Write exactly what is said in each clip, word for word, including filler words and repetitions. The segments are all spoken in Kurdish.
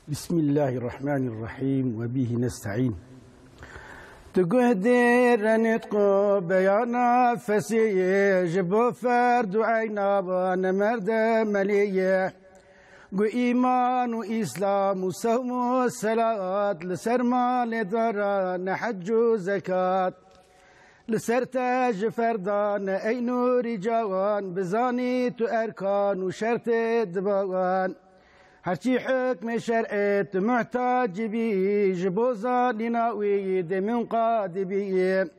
Bismillahirrahmanirrahim ve bihi nesta'in. Tu guh dê renitqo beyana fesiyê ji bo ferd û eyna ba nemerde meliyê. Gu îman û îslam û sewm û selat li ser malê dara ne hec û zekat. Li ser te ji ferdane ey nûrî cawan, bizanî tu erkan û şertê dibawan. Herçî hukmê şer'ê tu muhtacî bî, ji bo zanîna wî dê min qadî bî.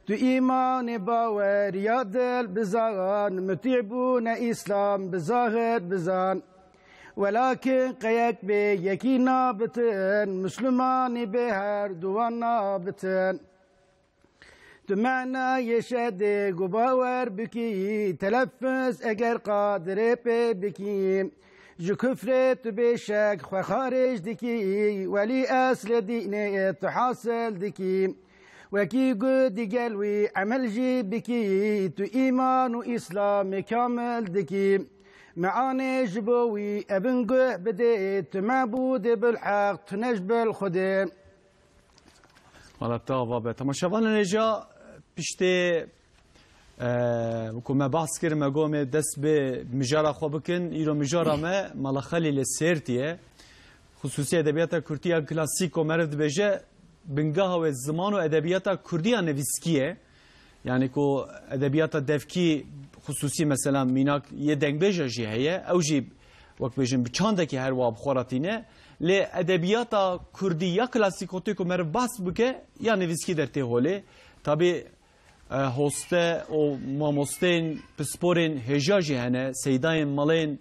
Tu îmanê baweriya dil bizan, mutî bûne îslam bi zahir bizan. Welakin qeyek bê yekî nabitin, Muslimanî bê her duwan nabitin. Tu menayê şedê ku bawer bikî, telefuz eger qadirê pê bikî, ji kufrê tu bêşek xwe xarij dikî, welî eslê dînê tu hasil dikî. Wekî got digel wî emel jî bikî, tu îman û îslamê kamil dikî. Meanê ji bo wî evin guh bidê, tu mebûdê bil heq, tu ne ji bil Xwedê. Wala te ava be. Temaşevanên hêja, piştê, e, ku me behs kir, me got me dest bi mijara xwe bikin. Îro mijara me Mala Xelîlê Sêrtî ye. Xisûsî edebiyata kurdî ya klasîk ku meriv dibêje, bingeha wê ziman û edebiyata kurdî ya nivîskî ye. Yani ku edebiyata devkî xisûsî mesela mînak yê dengbêja jî heye. Ew jî wek bêjin bi çandekî her wiha bi xwe re tîne. Lê edebiyata kurdî ya klasîk ku tê ku meriv behs bike ya nivîskî dertê holê. Tabî, e, hoste û mamosteyên pisporên hêja jî hene, seydayên malên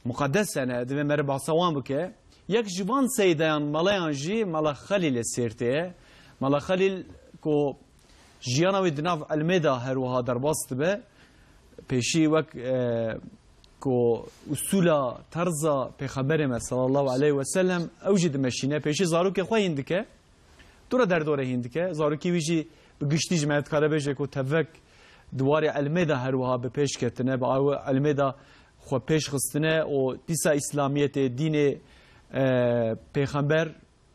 muqedes hene, divê meriv behsa wan bike. Yek ji van seydayan meleyan jî Mela Xelîlê Sêrtê ye. Mela Xelîl ku jiyana wî di nav ilmê de her wiha derbas dibe, pêşî wek, e, ku usûla terza Pêxemberê me sallallahu aleyhi ve sellem ew jî dimeşîne, pêşî zarokê xwe hîn dike. Dû re derdorê hîn dike. Zarokî wî jî bi giştî ji me dikare bêje ku tevek di warê ilmê de her wiha bi pêş ketine, bi awe ilmê de xwe pêş xistine û dîsa îslamiyetê, dînê, e, pêxember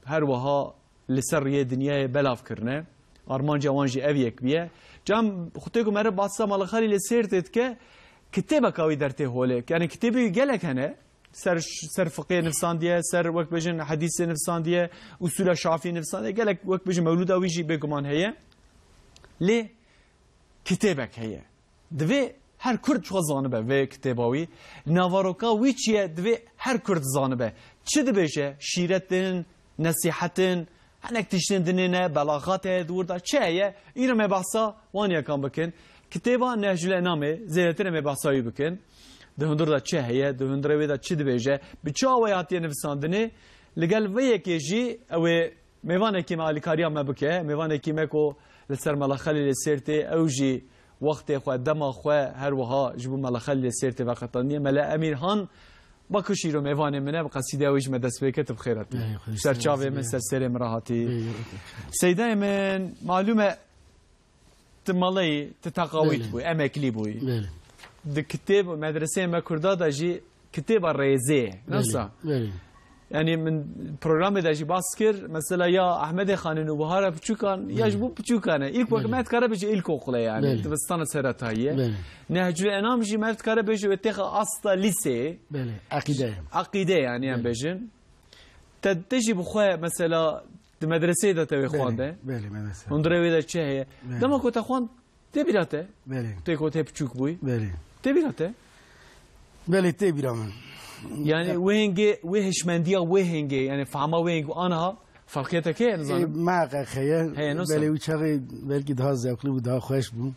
her wiha li ser riyê dinyayê belav kirine. Armanca wan jî ev yek bûye. Cam xutê ku meriv behsa Mala Xelîlê Sêrtê dike, kitêbeka wî dertê holê. Yani kitêbê wî gelek hene. Ser, ser fiqê nivsandiye, ser wek bêjin hedîsê nivsandiye, usûla şafî nivsandiye, gelek wek bêjin mewlûda wî jî bêguman heye. Lê kitêbek heye. Divê her kurd ji xwe zanibe vê kitêba wî. Navaroka wî çi ye, divê her kurd zanibe. Çi dibêje? Şîretin, nesîhetin, hinek tiştin dinê ne, belaxat heye di wir de. Çi heye? Îro me behsa wan yekan bikin. Kitêba Nehcul Enamê, zêdetir em ê behsa wî bikin. Di hundir de çi heye, di hundirê wê de çi dibêje, bi çi awayê hatiye nivisandinê, li gel vê yekê jî ew ê mêvanekî me alîkariya me bike, mêvanekî me ku li ser Mela Xelîlê Sêrtê, ew jî wextê xwe, dema xwe her wiha ji bo Mela Xelîlê Sêrtê veqetandiye. Mela Emîr Han Bakuş îro mêvanê min e, bi qesîdeya wî ji me dest pê kir, tu bi xêr hatî. Ey, xwedî Ser çavê min, ser serê min re hatî. Ey, ey. Seydayê min, malûm e, tu maleyî, tu teqawît Belê. bûyî, emeklî bûyî. Belê. Di kitêb û medreseyê me kurda de jî kitêba rêzê ye. Belê, Nasıl? belê. Yani min programê de jî bas kir, mesela ya Ahmedê Xanê Nûbihara piçûkan, ya ji Belê. bo piçûkan e. İlk wek Belê. me dikare bêje ilkokul e yani. Belê. Dibistana seretayî ye. Belê. Nehcül Enam jî me dikare bêje wê têxe asta lîseyê. Belê. Eqîde ye. Eqîde yani em Belê. bêjin. Te, te jî bi xwe mesela di medreseyê de te wê Belê, xwande. belê, medrese. Hundirê wê de çi heye? Belê. Dema ku te xwend, tê bîra te? Belê. Tê ku te piçûk bûyî? Belê. Tê bîra te? Belê, tê bîra min. Yani Te- wê hingê, wê hişmendiya wê hingê, yani fehma wê hingê aniha ferqiyeteke heye, Ê, nizanim. Meheqeq heye. Heye, nasıl? Belê, wî çaxê belkî daha zevqli bû, daha xweş bû.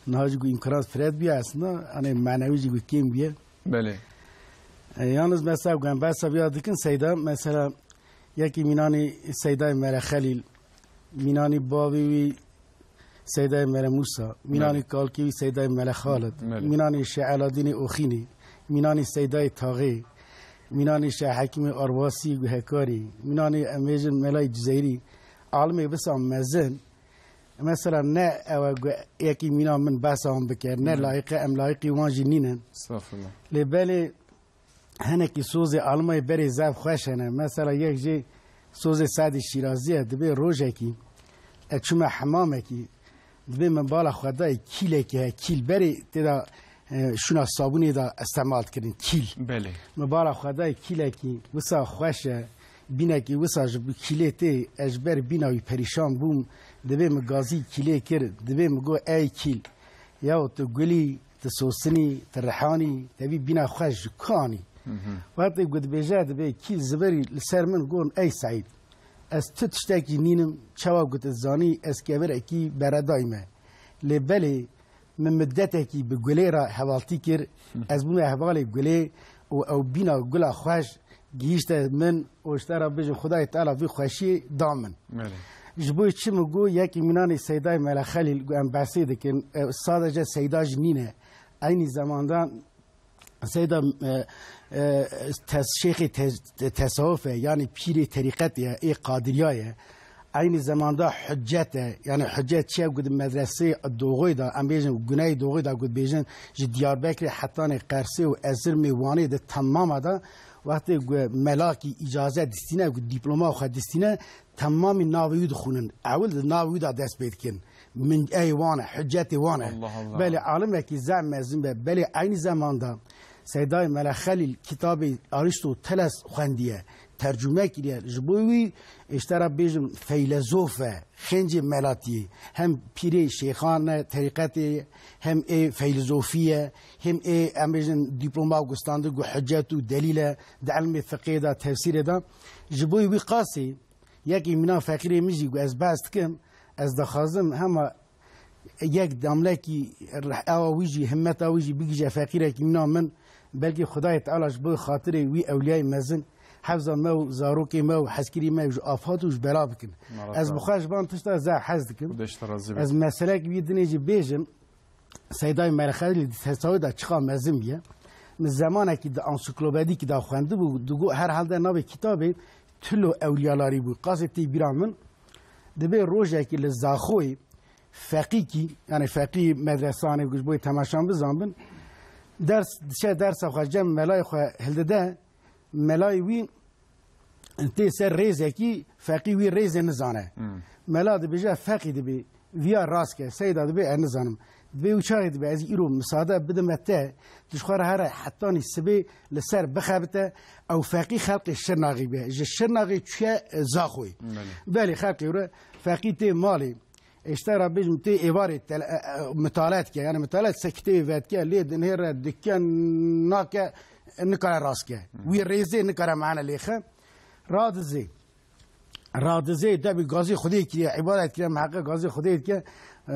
Niha jî ku îmkanat firet bûye aslında, hani manevi jî ku kêm bûye. Belê. E, yalnız mesela ku em behsa vîya dikin, Seyda, mesela yekî mînanî Seydayê Mele Xelîl, mînanî bavê wî Seydayê Mele Mûsa, mînanî Belê. kalkê wî Seydayê Mele Xalid, Belê. mînanî Şeh Eladînê Oxînê, mînanî Seydayê Taxê, mînanî Şeh Hekîmê Arwasî Guhekarî, mînanî em bêjin Melayê Cuzeyrî, alimê wisa mezin, mesela ne ew e ku yekî mîna min behsa wan bike, ne Belê. layiqe, em layiqî wan jî nînin. Estağfurullah. Lê belê Hinekî sozê Almanyayê berê zaf xweş hene. Mesela yek jê sozê Sedî Şîrazî ye, dibê rojekî ez çûme hemamekî, dibê min bala xwe dayê kîlekî he, kîl berê tê de, e, şûna sabûnê de îstemal dikirin, kîl. Belê. Min bala xwe dayê kîlekî wisa xweş e, bînekî wisa ji bo kîlê tê, ez ji ber bîna wî perîşan bûm, dibê min gazî kîlê kir, dibê min got ey kîl, yaw tu gulî, tu sosinî, tu rihanî, tevî bîna xweş ji ku anî? Hı hı. Wextê ku dibêje, dibê kîl zivirî li ser min, got ey Seîd, ez tu tiştekî nînim, çawa ku tu dizanî ez kevirekî beredayî me. Lê belê min midetekî bi gulê re hevaltî kir, ez bûme hevalê gulê û ew bîna gula xweş gihîşte min û ji te re bêjim Xwedayê Teala vî xweşiyê da min. Belê. Ji bo çi min got, yekî mînanê Seydayê Mele Xelîl, got em behsê dikin, e, sadece Seyda jî nîne. Eynî zemanda Seyda, e, e, tes-, şêxê te-, te-, tesawuf e, yanî pîrê terîqetê ye, ê qadiriya ye. Eynî zemanda hucet e, yanî hucet çi ye, got medresê Doğuyê da, em bêjin Guney Doğuyê da, got bêjin ji Diyarbekirê hetanê Qersê û Ezirmê Wanê di temama da, wextê ku melakî îcaze distîne, ku dîploma xwe distîne, temamî navê wî dixwînin. Ewil di navê wî de dest pê dikin. Min ey wan e, hicetê wan e. Allah Allah. Belê alimekî zaf mezin be. Belê eynî zemanda Seydayê Mele Xelîl kitabê Aristoteles xwendiye, tercûme kiriye. Ji bo wî, işte ra bêjim, feylezof e, xêncê melatiyê. Hem pîrê şêxan e, terîqetê ye, hem ê feylezofiye, hem ê, em bêjin, dîploma gustandi ku hicet û delîl e, di ilmê fiqhê de, tefsîrê de. Ji bo wî qasî, yekî mîna feqîrê min jî ku ez behs dikim, ez dixwazim hema yek damlekî rih-, ewa wî jî, himmeta wî jî bigihîje feqîrekî mîna min, belkî Xwedayê Teala ji bo xatirê wî ewliyayê mezin, hefza me û zarokê me û hezkirî me ji afat û ji bela bikin. Mala Ez bi xwe ji van tişta zaf hez dikim. Xwedê ji te razî be. Ez meselek wî dinê jî bêjim, Seydayê Merxelî di tesawê de çiqa mezin bûye. Min zemanekî di ansiklopedîkî de xwendibû, digot herhalde navê kitabê Tilo Ewliyalarî bû. Qasê tê bîra min. Dibê rojekî li Zaxoyê feqîkî, yani feqî medresanê ku ji bo temaşan bizan bin, ders, diçe dersa xwe cem melayê xwe hildide, melayê wî tê ser rêzekî, feqî wî rêzê nizane. Hmm. Mela dibêje, feqî dibê, viya rast ke, seyda dibê, ez nizanim. Dibê û çaxê dibê, ez îro misade bidime te, tu ji xwe re here hetanî sibê li ser bixebite, ew feqî xelqê Şirnaxî be. Ji Şirnaxê çûye, e, Zaxoyê. Belê. Belê, xelqê wre, feqî tê malê. Êşte ra bêjim tê êvarê tele-, e, e, mitale dike. Yani mitale se kitêbê vedike, lê dinêre dike nake, nikare rast ke. Wî rêzê nikare mane lêxe. Radizê. Radizê debî gazî Xwedê kiriye, îbadet kiriye, miheqe gazî Xwedê dike. E,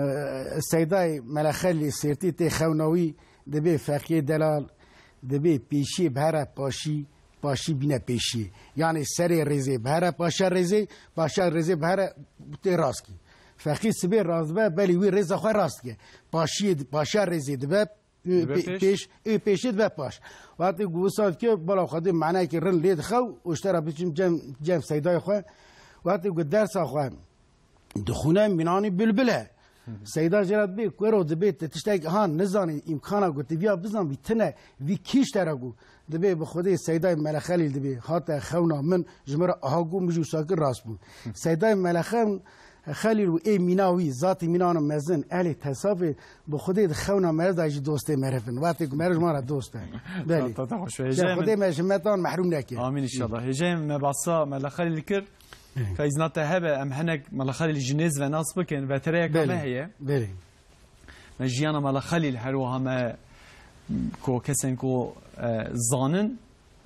Seydayê Melexe lê sêrtî tê xewna wî dibê feqiyê delal, dibê pêşiyê bi here paşî, paşî bîne pêşiyê. Yanê serê rêzê bi here paşa rêzê, paşa rêzê bi here tê rast kî. Feqî sibê rast dibe, belê wî rêza xwe rast dike. Paşiyê di-, paşa rêzê dibe, ê, Dibe pê-, pêş. pêş, ê pêşê dibe paş. Wextê ku wisa dike, bala xwe dê manayekî rind lê dixe û ji te re biçim cem, cem seydayê xwe. Wextê ku dersa xwe dixwîne mînanî bilbil e. Hı hı. Seyda jê re dibê, ku ero dibê, tu tiştek ha nizanî, îmkana ku tu viya bizan vî tine, vî kî ji te re got. Dibê, bi Xwedê Seydayê Mele Xelîl dibê, hate xewna min, ji min re aha got, min jî wisa kir, rast bû. Hı. Seydayê Mele Xem-, Xelîl û ê mîna wî, zatî mînano mezin, ehlê tesavê, bi Xwedê di xewna meriv de jî dostê meriv in. Wextê ku meriv ji me re dost e. Belê. Ta, ta, ta xweş be. Hêjayê min. Xwedê me ji himmetan mehrûm neke. Amîn înşallah. Hêjayê me behsa Mele Xelîl kir. Belê. Ka îzna te hebe, em hinek Mele Xelîl ji nêz ve nas bikin, vetereyeka Belê. me heye. Belê. Me jiyana Mele Xelîl her wiha me ku kesên ku, e, zanin,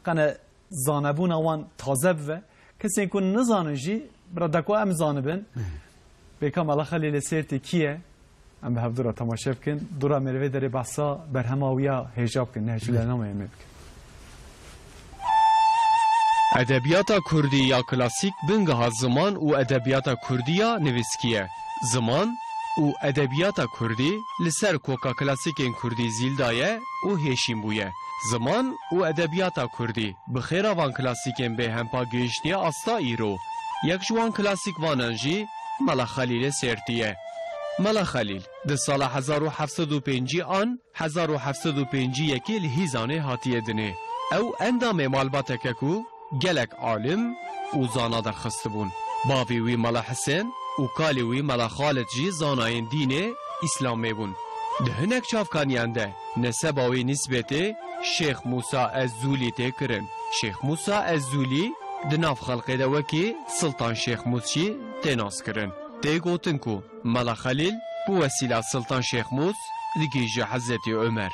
qene zanebûna wan taze bibe. Kesên ku nizanin jî, bi re deko em zanibin. Belê. Bêka Mele Xelîlê Sêrtê kî ye? Em bi hevdû re temaşe bikin. Dûra mêrivê derê behsa berhema wî ya hêja bikin. Nehêj û Belê. Lênameyê me bikin. Edebiyata kurdî ya klasîk bingeha ziman û edebiyata kurdî ya nivîskî ye. Ziman û edebiyata kurdî li ser koka klasîkên kurdî zîl daye û hêşîn bûye. Ziman û edebiyata kurdî bi xêra van klasîkên bêhempa gihiştiye asta îro. Yek ji wan klasîk vanan jî Mela Xelîlê Sêrtî ye. Mela Xelîl di sala hezar û heft sed û pêncî an hezar û heft sed û pêncî yekê li Hîzanê hatiye dinê. Ew endamê malbateke ku gelek alim û zana derxistibûn. Bavê wî Mela Hisên û kalê wî Mela Xalid jî zanayên dînê Îslamê bûn. Di hinek çavkaniyan de neseba wî nisbetê Şêx Mûsa Ez-Zûlî tê kirin. Şêx Mûsa Ez-Zûlî di nav xelkê de wekî Siltan Şêx Mûs jî tê naskirin. Tê gotin ku Mela Xelîl bi wesîla Siltan Şêx Mûs digihîje Hezretî Omer.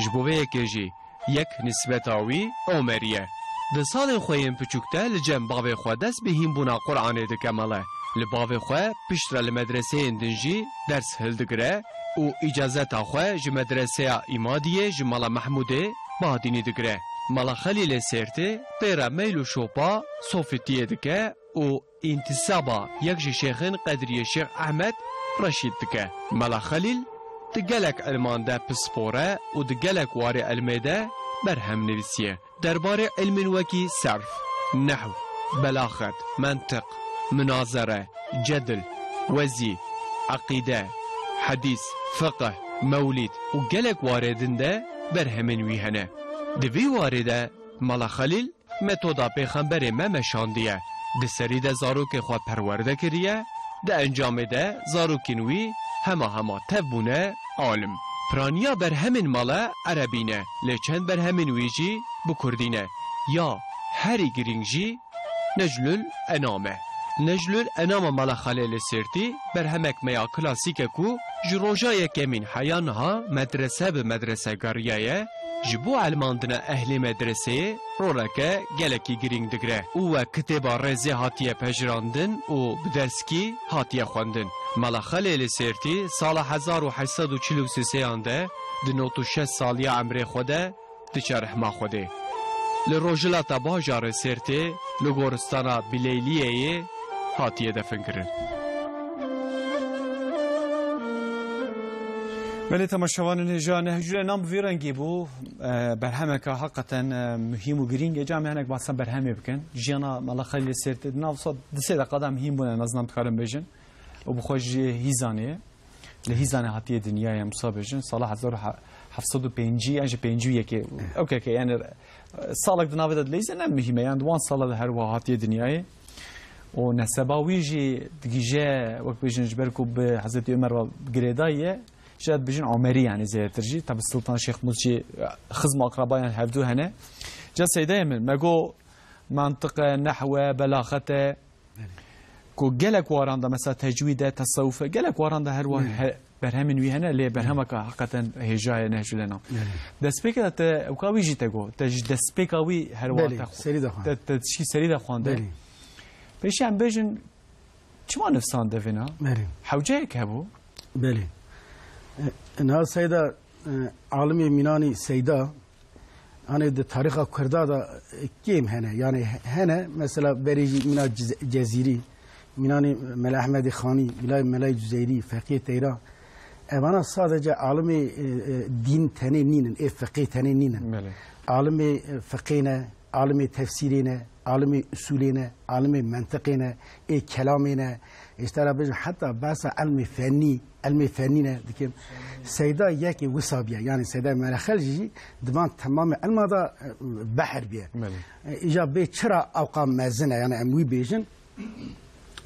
Ji bo vê yekê jî yek nisbeta wî Omerî ye. Di salên xwe yên piçûk de li cem bavê xwe dest bi hînbûna Quranê dike mele. Li bavê xwe piştre li medreseyên din jî ders hildigire û îcazeta xwe ji medreseya Îmadiyê ji Mela Mehmûdê Bahdînî digire. Mela Xelîlê Sêrtê pê re meyl û şopa Sofîtiyê dike û întisaba yek ji şêxên Qedriyê Şêx Ehmed Reşîd dike. Mela Xelîl di gelek ilman de pispor e û di gelek warê ilmê de berhem nivîsiye. Derbarê ilmên wekî serf, nehw, belaxet, mentiq, minazere, cedil, wezî, eqîde, hedîs, fiqih, mewlîd û gelek warê din de berhemên wî hene. Di vî warê de Mela Xelîl metoda Pêxemberê me meşandiye. Di serî de zarokê xwe perwerde kiriye, di encamê de zarokên wî hema hema tev bûne alim. Piraniya berhemên mala erebî ne, lê çend berhemên wî jî bi kurdî ne. Ya herî girîng jî Neclül Enam e. Neclül Enama Mala Xelêlê Sêrtî berhemek me ya klasîk e ku ji roja yekemîn heya niha medrese bi medrese geriyaye, ji bo elmandina ehlê medreseyê roleke gelekî girîng digire û wek kitêba Rêzê hatiye pejirandin û bi derskî hatiye xwendin. Mala Xelêlê Sêrtî sala hezar û heşt sed û çil û sêyan de di nod û şeş saliya emrê xwe de diçe rehma Xwedê. Li rojhilata bajarê Sêrtê, li goristana Bileyliyeyê hatiye definkirin. Belê, temaşevanên hêja, Nehcul Enam bi vî rengî bû. E, berhemeke heqeten, e, muhîm û girîng e. Cem, hinek behsa berhemê bikin. Jiyana Mela Xelîlê Sêrtê di nav sed, di sê deqa de em hîn bûne, en azından dikarin bêjin. Û bi xwe jî Hîzanê ye. Li Hîzanê hatiye dinyayê, em wisa bêjin. Sala hezar û heft sed û pêncî yan jî pêncî û yekê. Ew keke, yani, salek di navê de dileyîze ne muhîm e. Yani, di wan sala de her wiha hatiye dinyayê. Û neseba wî jî digije, wek bêjin, ji ber ku bi Hezretî Omer ve girêdayî ye, ji dibêjin Omerî, yani, zêdetir jî. Tabi Siltan Şêx Mûs jî xizm û akrabayan hevdû hene. Ca Seydayê min, me got, mentiq e, nehw e, belaxet e. Belê. Ku gelek waran da, mesela tecwîd e, tesewuf e, gelek waran da her wa-, Belê. he-, berhemên wî hene, lê Belê. berhemeka heqeten hêja ye, Nehcul Enam. Belê. Destpêkê de te, ewka wî jî te got, te ji destpêka wî her wa Belê, te xwe-, serî de xwend. te, te tişkî serî de xwende. Belê. Pêşî em bêjin, çima nivsand devêna? Belê. Hewceyek hebû? Belê. E, niha Seyda, e, alimê mînanî Seyda, Hanê di tarîxa Kurda de, e, kêm hene. Yani he-, hene, mesela berê jî mîna Ciz-, Cezîrî, mînanê Mela Ehmedê Xanî, mîna Mela Cuzeyrî, Feqiyê Teyran. Evana sadece alimê, e, e, dîn tenê nînin, ê fiqê tenê nînin. Belê. Alimê, e, fiqê ne, alimê tefsîrê ne, alimê usulê ne, alimê mentiqê ne, ê kelamê ne. Îşte ra bêjim heta behsa ilmê fennî, ilmê fennî ne dikim. Seyda yekê wisa biye. Yani Seyda Mela Xelîlê jî di van temamê ilma da, e, behr biye. Belê. E, îja bê çira ewqa mezin e, yani em wî bêjin.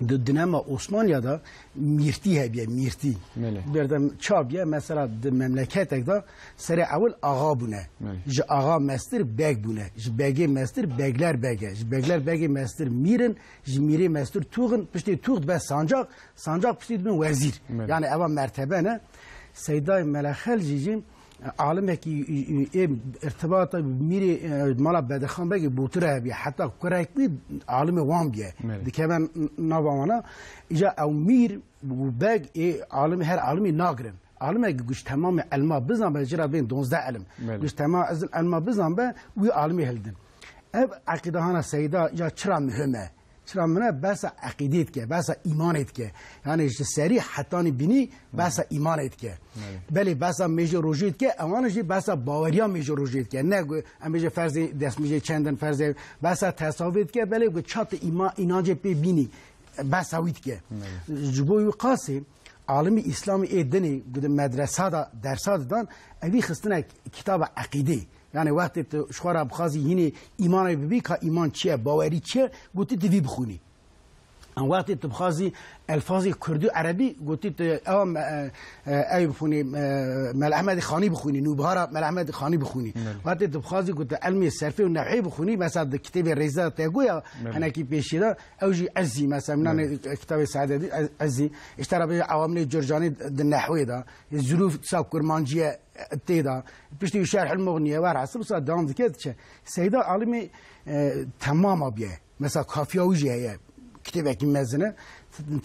Di dinema Osmaniya da mîrtî hebiye, mîrtî. Belê. Berdem ça biye, mesela di memleketek da serê ewil axa bûne. Belê. Ji axa mestir beg bûne. Ji begê mestir begler bege. Ji begler begê mestir mîrin. Ji mîrê mestir tûxin, piştê tûx dibe sancaq. Sancaq piştî dibin wezîr. Belê. Yani eva mertebe ne. Seydayê Mela Xelîlê jî, e, alimekî, e, e, ê irtibata mîrê, e, mala Bedirxan Begê Botir e biye. Heta kurek wî alimê wan biye. Belê. Dikeve n-, nava wana. Îja ew mîr û beg ê alim, her alimî nagirin. Alimekî guş temamê elma bizan be, jira bên donzdeh elim. Belê. Guş temamê ez-, elma bizan be, wî alimê hildin. Ev eqîdahana Seyda ya çira muhim e? Çira min e behsa eqîdê dike, behsa îmanê dike. Yani ji serî hetanî binî behsa îmanê dike. Belê. Belê behsa mêjê rojê dike, ewana jî behsa baweriya mêjê rojê dike. Ne ku em bêje ferzê destmêjê çend in, ferzê behsa tesawufê dike, belê ku ça tu îma-, înancê pê bînî, behsa wî dike. Belê. Ji bo wî qasê alimî Îslamî ê dinê ku di medresa de dersa didan, evî xistine kitaba eqîdê. Yani wextê tu ji xwe re bixwazî hînê îmanê bibî, ka îman çi ye, bawerî çi ye, gotî tu vî bixwînî. Em wextê tu bixwazî elfazê kurdî û erebî, gotî tu ewa me-, e, e, ew bixwînî, e, Mel Ehmedê Xanî bixwînî, Nûbihara Mel Ehmedê Xanî bixwînî. Belê. Wextê tu bixwazî ku tu elmê serfê û nehwê bixwînî, mesela di kitêbê Rêza te goya, Belê. Hinekî pêşî de, ew jî Ezî, mesela, Belê. minanê kitabê Saededîn Ez-, Ezî, işte re bê Awamlê Curcanî di nehwê de, Zurûf sa Kurmancî ye tê de, piştî Şerhul Muxniye, werhasil wisa dewam dike diçe. Seyda alimê, e, temama biye. Mesela kafiya wî jî heye. Kitêbekî mezin e.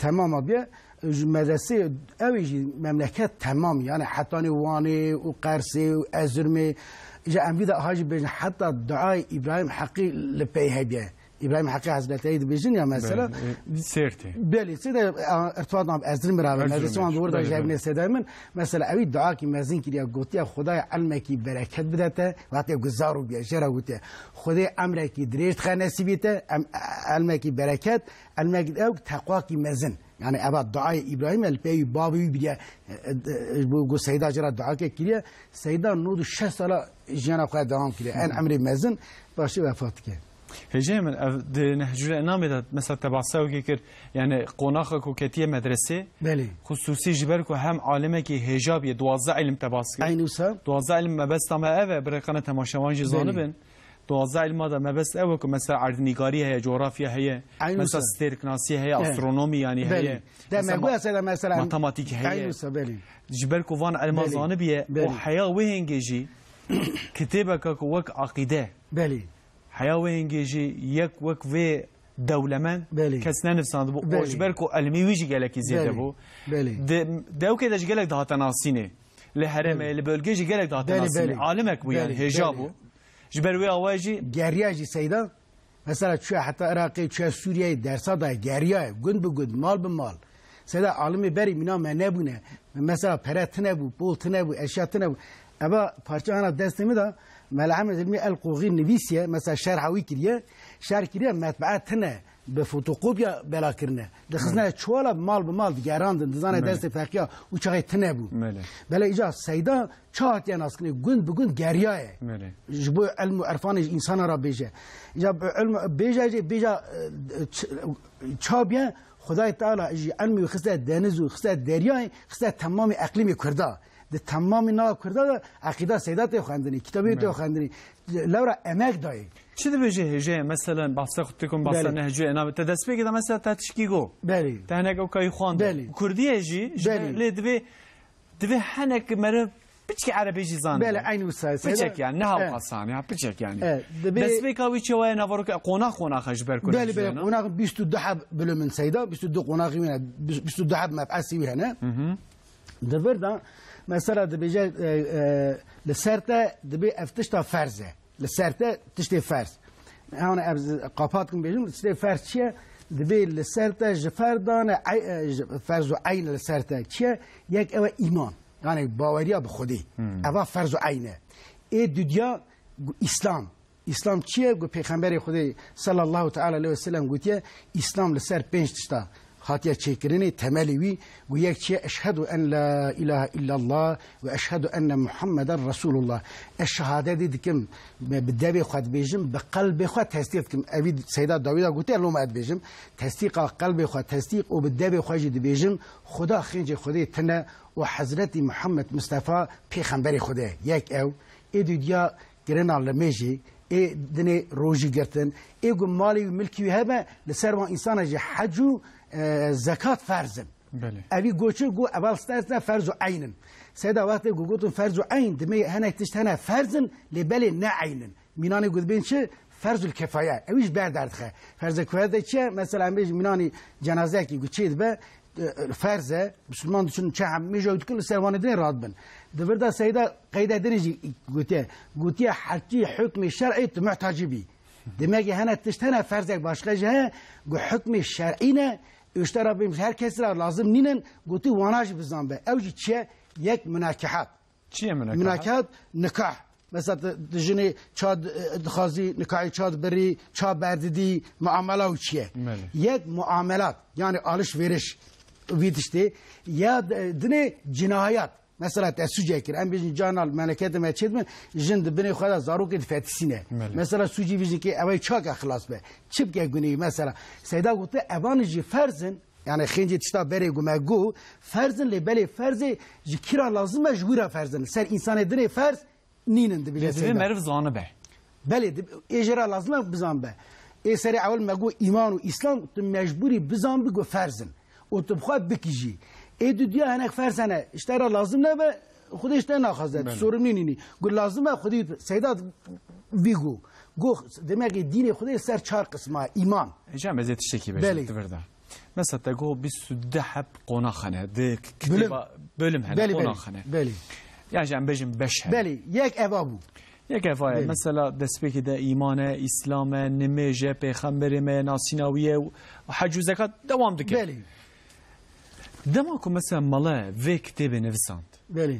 Temama biye. Ji medresê ew ê jî memleket temam. Yani hetanî Wanê û Qersê û Ezirmê. Îca em vî de ha jî bêjin heta duayê Îbrahîm Heqî li pey hebiye. Îbrahîm Heqî Hezreteyî dibêjin ya mesela. Belê, e, Sêrtê. Belê, Sêrtê, e, irtibat nab Ezirmê rabe. Erzurum, Medresê wan belê, doğru da belê, jevine belê. Sêdayê min. Mesela ewî dua ki mezin kiriye, gotiye Xwedayê elmekî bereket bidete. Wextê guzar û biye, jê re gotiye. Xwedê emrekî dirêj dixe nesîbê te, em, elmekî bereket, elmekî ew teqwakî mezin. Yani eva duayê Îbrahîm el pey bavê wî biriye, e, e, e, bu, bu Seyda jê re duake kiriye. Seyda nod û şeş sala jiyana xwe dewam kiriye. En emrê mezin başê wefat dike. Hêjayê min, ev di Nehcul Enamê de mesela te behsa wekî kir, yani qonaxa ku ketiye medresê, Belê. xusûsî ji ber ku hem alimekî hêja bûye, duwazdeh ilim te behs kir. Eynî wisa. Duwazdeh ilim mebesta me ev e, birêkana temaşevan jî Belê. zanibin. Duwazdeh ilma de mebest ew e ku mesela erdnîgarî heye, coğrafya heye, Eynî mesela wisa. stêrknasî heye, Evet. astronomî yani Belê. heye, De mesela me ma-, goya se de mesela matematîk heye. Eynî wisa, belê. Ji ber ku van ilma Belê. zanibiye, Belê. û heya wê hêngê jî kitêbeke ku wek aqîde, Belê. heya wê hêngê jî yek wek vê dewlemend Belê. kes nenivsandibû. Belê. Û ji ber ku ilmî wî jî gelekî zêde Belê. bû. Belê. Di, di ewkê de jî gelek dihate nasînê. Li herêmê, Belê. li bölgê jî gelek dihate Belê, nasînê. belê. Alimek bû yani, Belê, hêja belê. bû. Ji ber wê awayê jî Geriya jî Seyda. Mesela çûye heta Iraqê, çûye Sûriyeyê, dersa daye, geriyaye, gund bi gund, mal bi mal. Seyda alimê berî mîna me nebûne. Mesela pere tine bû, pol tine bû, eşya tine bû. Eva parça ana destê min de Mela Ehmed Hilmî El Qoxî nivîsiye, mesela şerha wî kiriye, şerh kiriye, metbaa tine, bi fotokopya bela kirine. Dixizine Belê. çuwala mal bi mal digerandin, dizane Belê. destê feqiya û çaxê tine bû. Belê. Belê îca Seyda ça hatiye naskirinê, gund bi gund geriyaye. Belê. Ji bo ilm û irfanê ji însana re bêje. Îca bi ilm bêje jî, bêja, e, ç-, ça biye, Xwedayê Teala jî ilmî wî xiste deniz û xiste deryayê, xiste temamê eqlîmê Kurda. Di temamê nava Kurda de eqîda Seyda tê xwendinê, kitabê tê Belê. xwendinê. Lewra emek dayê. Çi dibêje hêjeyê? Meselen, behsa xwe dikim, behsa Belê. Nehcû Enamê. Te destpêkê de mesela te tişkî got. Belê. Te hinek ew kayî xwendin. Belê. Kurdiyê jî, ji Belê. lê divê, divê hinek meriv piçkî erebî jî zanibe. Belê, eynî wisa. Piçek yani, ne hewqasan ya, piçek yani. Evet, divê Destpêka wî çi waye, navarok e, qonax qonax e ji ber ku Belê, Nehcû belê, Enam. qonax bîst û du heb bilimin Seyda, bîst û du qonaxî wî ne, bîst û du heb mebesî wî hene. Hı hı. Di vir de, mesela dibêje, e, e, li ser te dibê ev tişta ferz e. Li ser te tiştê ferz. Hewne ev z-, qapat kim bêjim, tiştê ferz çi ye? Dibê li ser te ji ferdan e, ey-, e, ji ferz û eyn li ser te çi ye? Yek ew e îman. Yani baweriya bi Xwedê. Hmm. Eva ferz û eyn e. Ê dudiya gu-, Îslam. Îslam çi ye? Ku Pêxemberê Xwedê sallallahu teala aleyhi ve sellem gotiye, Îslam li ser pênc tişta hatiye çêkirinê, temelê wî, ku yek çi ye? Eşhedû en la ilahe illallah ve eşhedû enne Muhammeden Resulullah. Ez şehadetê dikim, bi devê xwe dibêjim, bi qelbê xwe tesdîq dikim. Evî Seyda Dawîda gotiye, loma ez dibêjim. Tesdîqa qelbê xwe tesdîq û bi devê xwe jî dibêjim, Xuda xêncê Xwedê tine û Hezretî Muhammed Mistefa Pêxemberê Xwedê ye. Yek ew, ê dudiya kirina limêjê, ê dinê rojî girtin, ê ku malê wî milkî wî hebe, li ser wan însana jî hec û, e, zekat ferz in. Belê. Evî goçir ku evel sters ne ferz û eyn in. Seyda wextê ku gotin ferz û eyn, dimê hinek tişt hene ferz in, lê belê ne eyn in. Mînanê ku dibên çi? Ferzul kefaye. Ew jî ber derdixe. Ferzul kefaye de çi ye? Mesela em bêjin mînanî cenazeyekî ku çê dibe, e, ferz e, Misilman diçin çi hem mêja dikin, li ser wanê dinê radibin. Di vir de Seyda qeyde dinê jî gotiye. Gotiye, herkî hukmê şer'ê tu muhtacî bî. Demek ki hene tişt hene, ferzek başka jî heye, ku hukmê şer'î ne, û işte Rabbim her kesî ra lazim nînin, gotî wana jî bizan be. Ew jî çi ye? Yek munakehat. Çi ye munakehat? Munakehat, nikah. Mesela tu, tu jinê ça di-, dixwazî, nikahê ça dibirî, ça berdidî, muamela û çi ye? Belê. Yek muamelat, yani alış veriş, vî tiştê. Ya di-, dinê cinayat. Mesela te sûcê kir, em bêjin carna li memleketê me çêdibin, jin di binê xwe de zarokê difetisîne. Belê. Mesela sûcî vî jinkê ew ê çaka xilas be. Çi bike gunê wî mesela? Seyda gote, evan jî ferz in, yani xêncê tişta berê ku me got, ferz in, lê belê ferzê ji kî re lazim e, ji wî re ferz in. Ser însanê dinê ferz nînin, dibêje Seyda. Lê divê meriv zanibe. Belê, dib-, ê jê re lazim e bizanbe. Ê serê ewil me got îman û îslam, tu mecbûrî bizanbî ku ferz in. Û tu bi xwe bikî jî. Ê dudiya hinek ferz hene, ji te re lazim nebe, Xwedê ji te naxwaze, tu Belê. sorumlî nînî. Got lazim e Xwedê, Seyda vî got. Got, demek ki dînê Xwedê ser çar qisma, îman. Hêja, em ez ê tiştekî bêjim, Belê. tu vir de. Mesela te got bîst û du heb qonax hene, di k-, Bölüm. kitêba bölüm hene, Belê, qonax belê, hene. belê. Ya jî em bêjin beş hene. Belê, yek eva bû. Yek eva ye. Belê. Mesela destpêkê de îman e, îslam e, nimêj e, pêxemberê me ye, nasîna wî ye, û hec û zekat dewam dike. Belê. Dema ku mesela mala vê kitêbê nivisand, Belê.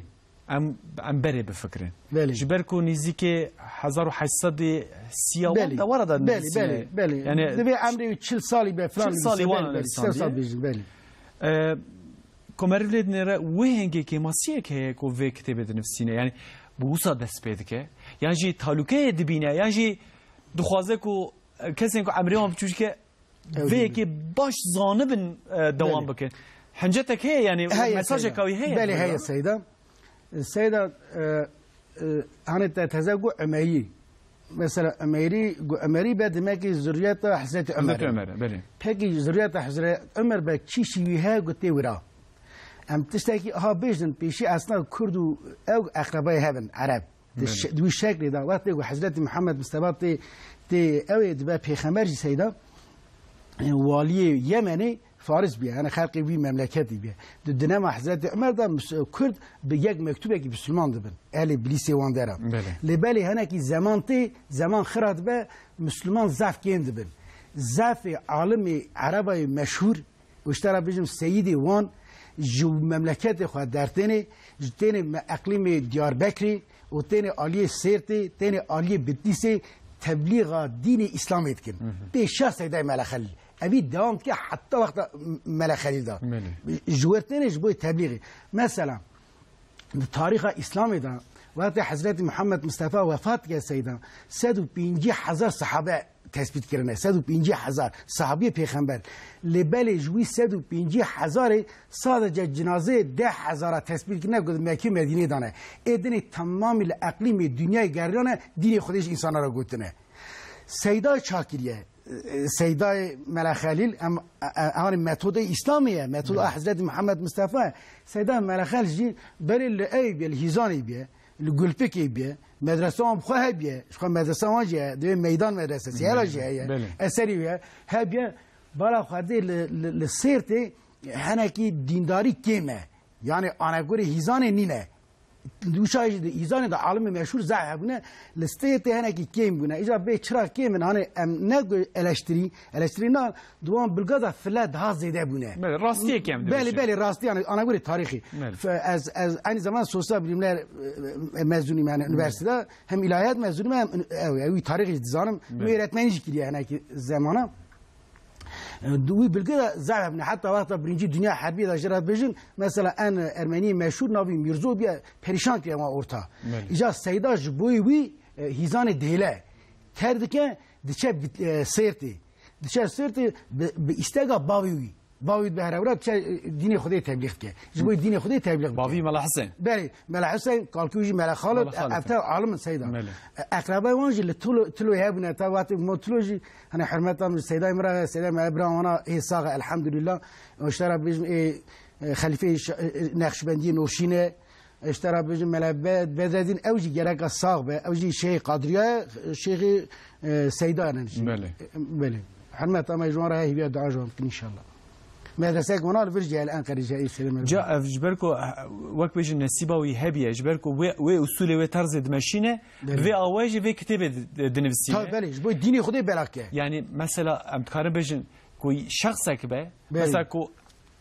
em, em berê bifikirin. Belê. Ji ber ku nêzîkê hezar û heşt sed û sî û wan Belê. de wara da Belê, nivîsîne. belê, belê. Yani Divê emrê wî çil salî be, filan çil salî nivîsîne, wan belê, belê, sê nivisandiye. sal bêjin, belê. E, ku meriv lê dinêre, wê hingê kêmasiyek heye ku vê kitêbê dinivîsîne. Yani bi wisa dest pê dike. Yan jî talûkeyê dibîne, yan jî dixwaze ku, e, kesên ku emrê wan biçûk e, Ew vê dibîne. yekê baş zanibin, e, dewam Belê. bikin. Hincetek heye, yani Heye mesajeka Seyda. wî heye Belê, Seyda. heye Seyda. Seyda, e, e, hani te teze got Umerî. Mesela Umerî, got Umerî be demek ki zurriyeta Hezreti Umer. Hezreti Umer, belê. Peki zurriyeta Hezreti Umer be kîşî wî heye, got tê wira. Em tiştekî ha bêjin, pêşî esna Kurd û ew eqrebayê hebin, Ereb. Di Belê. şe-, di wî şeklê de, wextê ku Hezretî Mihemed Mistefa tê, tê ew ê dibe pêxember jî Seyda, e, waliyê Yemenê Faris bûye, yani xelkê wî memleketî bûye. Di dinema Hezretî Umer de mis-, Kurd bi yek mektubekî Müslüman dibin. Ehlê bilîsê wan dera. Belê. Lê belê henekî zeman tê, zeman xira dibe, Müslüman zaf kêm dibin. Zafê alimê Erebayê meşhûr, û ji te re bijim seyîdê wan ji memleketê xwe dertênê, ji tênê me-, eqlîmê Diyarbekirê û tênê aliyê Sêrtê, tênê aliyê Bitlîsê teblîxa dînê Îslamê dikin. Hı hı. Pêşiya Seydayê Mele Xelîl. Evî dewam dike heta wexta Mele Xelîl de. Belê. Ji wir tênê ji bo teblîxê. Mesela, di tarîxa Îslamê de, wextê Hezretî Mihemed Mistefa wefat dike Seyda, sed û pêncî hezar sahabe tespît kirine. Sed û pêncî hezar sahabiyê pêxember. Lê belê ji wî sed û pêncî hezarê sadece cinazeyê deh hezara tespît kirine ku di Mekkê Medînê de ne. Ê dinê temamî li eqlîmê dinyayê geriyane dînê Xwedê ji însana re gotine. Seyda ça kiriye? Seydayê Mele Xelîl, em, e, e, hani metodê Îslamê ye, metoda Belê. Hezretî Mihemed Mistefa ye. Seyda Mele Xelîl jî berê li ew bê, li Hîzanê bê, li Gulpikê bê, medresa wan bi xwe hebê, ji xwe medresa wan jî heye, divê meydan medresesi, hela jî heye, Belê. eserî wê hebê, bala xwe dê li, li, li Sêrtê henekî dîndarî kêm e. Yani anegorê Hîzanê nîne. Wisa jî di Hîzanê de alimê meşhûr zaf hebûne, li Sêrtê henekî kêm bûne. Îca bê çira kêm in, hani em ne gu-, eleştirî, eleştirî na, di wan bilga de file daha zêde bûne. Belê, rastiyê kêm dibêje. Belê, belê, rastî, yani anegorê tarîxî. Belê. F-, ez, ez aynı zamanda sosyal bilimler, e, e, mezunuyum yani Belê. üniversitede. Hem ilahiyat mezunuyum hem ün-, ew, ew, tarîxî dizanim. Belê. Wê öğretmenî jî kiriye henekî zemana. E, di wî bilgi de zaf hebûne. Heta wexta Birinci Dünya Harbi de jê re dibêjin, mesela en Ermenî meşhûr navî Mîrzo bûye, perîşan kiriye wan orta. Belê. Îca Seyda ji bo wî, e, Hîzanê dihêle. Ter dike, diçe bi, e, Sêrtê. Diçe Sêrtê bi, bi îstega bavê wî. Bavê wî dibe herewra diçe, e, dînê Xwedê teblîx dike. Ji bo dînê Xwedê teblîx dike. Bavî Mela Husên. Belê, Mela Husên, kalkî wî jî Mela Xalid, Mela Xalid. ev tev alim in Seyda. Belê. E, eqrebay wan jî li Tilo, Tiloyê hebûne, ta wextê mo Tilo jî, hani hurmeta min Seyda Îmra, Seyda Mela Bira wana hê sax e, elhamdülillah. Û ji te re bêjim, ê, e, xelîfeyê Ş-, e, e, Nexşbendiyê Nûrşîn e. Ji te re bêjim Mela Be-, Bedreddîn, ew jî gereka sax be, ew jî Şêxê Qadiriya ye, Şêxê, e, Seyda ne jî. Belê. E, belê. Hurmeta me ji wan re heye, hêviya dua ji wan bikin înşallah. Medreseyek wana li vir jî heye, li Enqerê jî heye, Seyda Mela. Ca ev ji ber ku, eh, wek bêjin nesîba wî hebûye, ji ber ku wê, wê usulê wê terzê dimeşîne, Belê. vê awayê jî vê kitêbê di-, di-, dinivîsîne. Tabii, belê, ji bo dînê Xwedê belak e. Yani mesela em dikarin bêjin ku şexsek be, Belê. mesela ku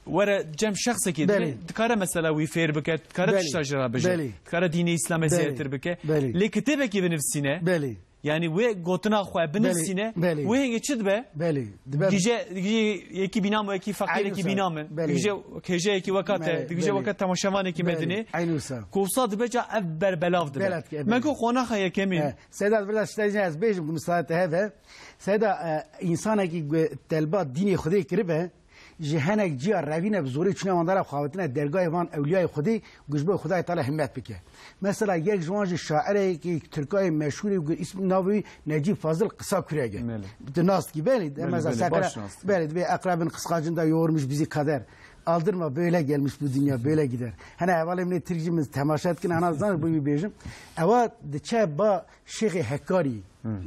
were cem şexsekî Belê. dibê, dikare mesela wî fêr bike, dikare Belê. tişta ji re bije, Belê. dikare dînê Îslamê Belê. zêdetir bike. Belê. Lê kitêbekî binivîsîne, Belê. Yani wê gotina xwe binisîne, belê, wê hingê çi dibe? Belê, dibe. Gije, gije yekî bîna me, yekî feqîr, eynî yekî wisa bîna me. Belê. Gije kêjeyekî weka te, belê, gije belê, weka temaşevanekî me dinê. Eynî wisa. Ku wisa dibe ca ev berbelav dibe. Belê, belê. Me ku qonaxa yekemîn. He, Seyda, biraz işte ez bêjim ku misaade heve. Seyda, e, însanekî ku telba dînê Xwedê kiribe, ji hinek ciya revîne bi zorê çûne wan dara xwe avêtine dergahê van ewliyayê Xwedê, ku ji bo Xwedayê Teala himmet bike. Mesela yek ji wan jî şaireyekî Tirkayê meşhûrê ku îsm navê wî Necîb Fazil Qisa Kurege. Belê. Tu nas dikî, belê, belê, mesela belê, sekere, baş nas dikî. Belê, dibê eqrebin kıskacında yoğurmuş bizi kader. Aldırma, böyle gelmiş bu dünya, böyle gider. Hene hevalê min ê Tirk jî min temaşe dikin, hena zan bu wî bêjim. Ewa diçe ba Şêxê Hekarî, hmm,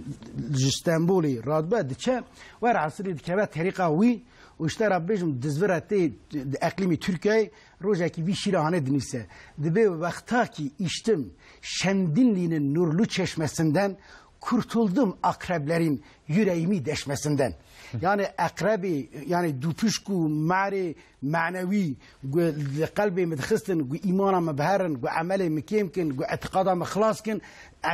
ji Stenbolê radibe diçe, wer esilî dikeve terîqa wî û ji te re bêjim dizvira tê di eqlîmî Tirkiyeyê rojekî vî şîra hanê dinivîse. Dibê wextakî içtim şemdinlinin nurlu çeşmesinden, kurtuldum akreplerin yüreğimi deşmesinden. Yani ekrebê, yani dûpişk û merê menewî, ku li qelbê min dixistin, ku îmana min biherin, ku emelê min kêm kin, ku etiqada min xilas kin,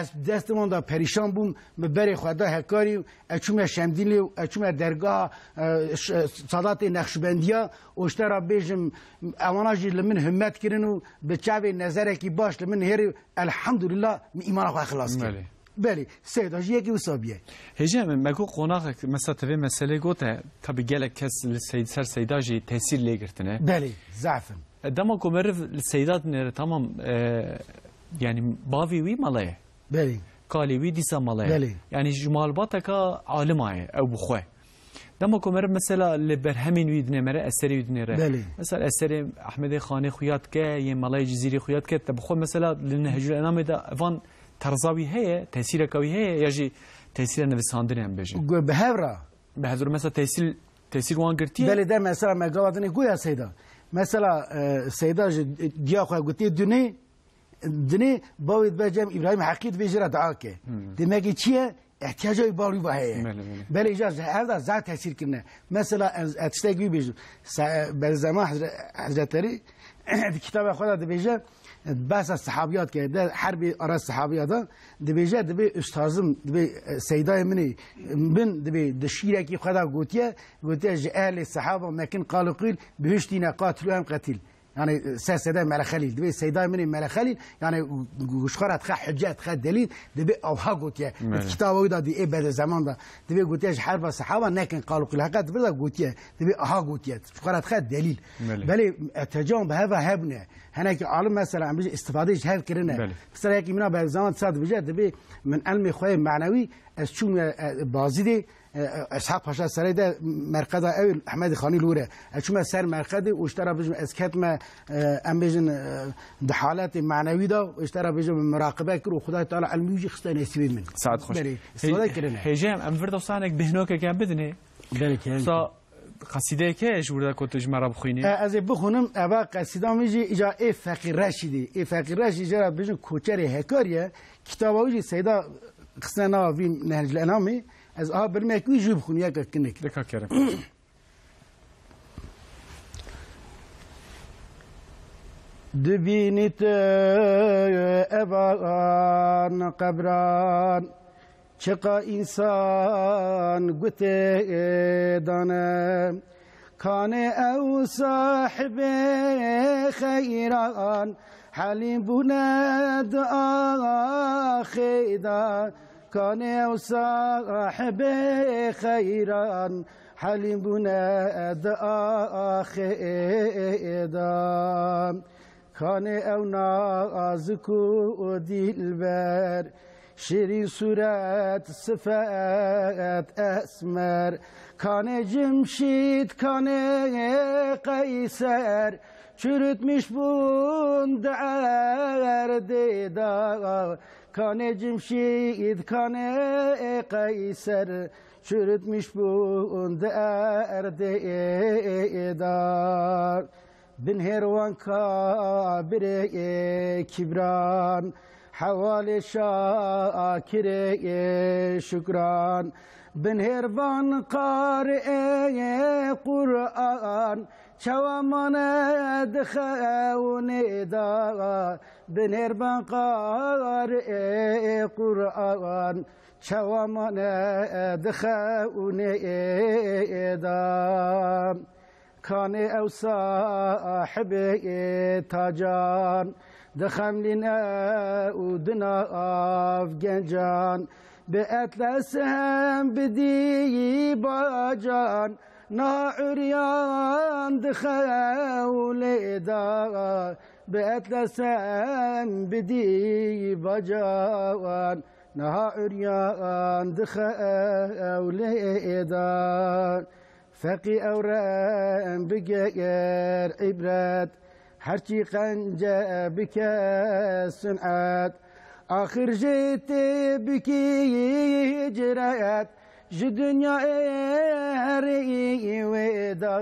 ez destê wan de perîşan bûm, min berê xwe da Hekarî û ez çûme Şemdînlê û ez çûme dergaha, e, ş-, Sadatê Nexşibendiya û ji te re bêjim, ewana jî li min himmet kirin û bi çavê nezerekî baş li min hêrî, elhamdulillah, min îmana xwe xilas kir. Belê. Belê, Seyda jî yekî wisa bûye. Hêje min, me got qonaxek, mesela te vê meselê gote, tabi gelek kes li Seyd-, ser Seyda jî tesîr lê girtine. Belê, zaf in. E, dema ku meriv li Seyda dinêre, tamam, e, yani bavê wî mala ye. Belê. Kalê wî dîsa mala ye. Belê. Yani ji malbateka alima ye, ew bi xwe. Dema ku meriv mesela li berhemên wî dinêre, eserê wî dinêre. Belê. Mesela eserê Ehmedê Xanê xuya dike, yên Melayê Cizîrî xuya dike, te bi xwe mesela li Nehcul Enamê de van terza wî heye, tesîreka wî heye, ya jî tesîra nivîsandinê em bêjin? Gu-, bi hev re. Bi hev re mesela tesîr, tesîr wan girtiye? Belê, de mesela me gava dinê goya Seyda. Mesela, e, Seyda ji diya xwe gotiye dinê, dinê bavê dibe cem Îbrahîm Heqî dibê jê re dua ke. Hmm. Demekî çi ye? Ihtiyaca wî bavê wî va heye. Belê, belê. Belê îcar ji hev de zaf tesîr kirine. Mesela ez, ez tiştekî wî bêjim. Se-, Bedizeman Hezre-, Hezreterî di kitaba xwe de dibêje, behsa sehabiyat ke, de herbê ara sehabiya de dibêje, dibê ustazim, dibê, e, seydayê min ê, min dibê di şîrekî xwe de gotiye, gotiye ji ehlê sehaba mekin qal û qîl, bihuştîne qatilu em qetil. Yani, e, ser Seyda Mele Xelîl. Dibê Seyda min ê Mele Xelîl, yani, gu-, gu-, ji xwe re dixe hicet, dixe delîl, dibê awha gotiye. Belê. Di kitaba wî de dî ê Bedizeman de. Dibê gotiye ji herba sehaba nekin qal û qîl. Heqa dibir de gotiye. Dibê aha gotiye. Ji xwe re dixe delîl. Belê. Belê, e, tecan bi heva hebûne. Henekî alim mesela, em bêjin, îstifadê ji hev kirine. Belê. Mesela yekî mina Bedizeman disa dibêje, dibê min elmê xwe yê menewî, ez çûm, e, e, Bazîdê, E, e, Eshab Paşa Serê de merqeda ew Ehmedî Xanî li wir e. Ez çûme ser merqedê û ji te re bijim ez ketme, e, em bêjin, e, di haletê manewî de û ji te re bijim muraqibe kir û Xwedayê Teala ilmî wî jî xiste nesîbê min. Saet xweş. Belê, îstifade kirine. Hêjê em, em vir dosanek bêhnokeke bidinê. Belê ki. Sa qesîdeyeke ji wir de ku tu ji me re bixwînî. E, ez ê bixwînim, eva qesîda min jî îca ê Feqîr Reşîdî. Ê Feqîr Reşîdî jê re bijin Koçerê Hekarî ye. Kitaba wî jî Seyda xistine nava vî Nehcul Enamê. Ez aha birimek wî jî bixwim yeke kinik. Dika kerem. Dibînî tu evan qebran, çiqa însan gutê dane. Kanê ew sahibê xeyran, helî bûne di axê de. Kanê ew sahibê xeyran, helî bûne di axê de. Kanê ew nazik û dilber, şîrîn sûret, sifet, esmer. Kanê Cimşîd, kanê Qeyser, çürütmüş bûn di erdê de. Kanê Cimşîd, kanê Qeyser, çürütmüş bûn di erdê de. Binhêr wan kabirê Kîbran, hewalê Şakirê Şukran. Binhêr van qarê Quran, çawa mane di xewnê de. Binêr ben qarê Quran, çawa mane di xewnê de. Kanê ew sahibê tacan, dixemlîne û di nav gencan, bi etlesem bi dîbacan, niha uryan di xewnê de, bi etlesem bi dîbacan, niha uryan di xewnê de. Feqî ew rem bigir îbret, herçî qence bike sun'et. Axir jê tê bikî hicret, ji dinyayê herî wê de.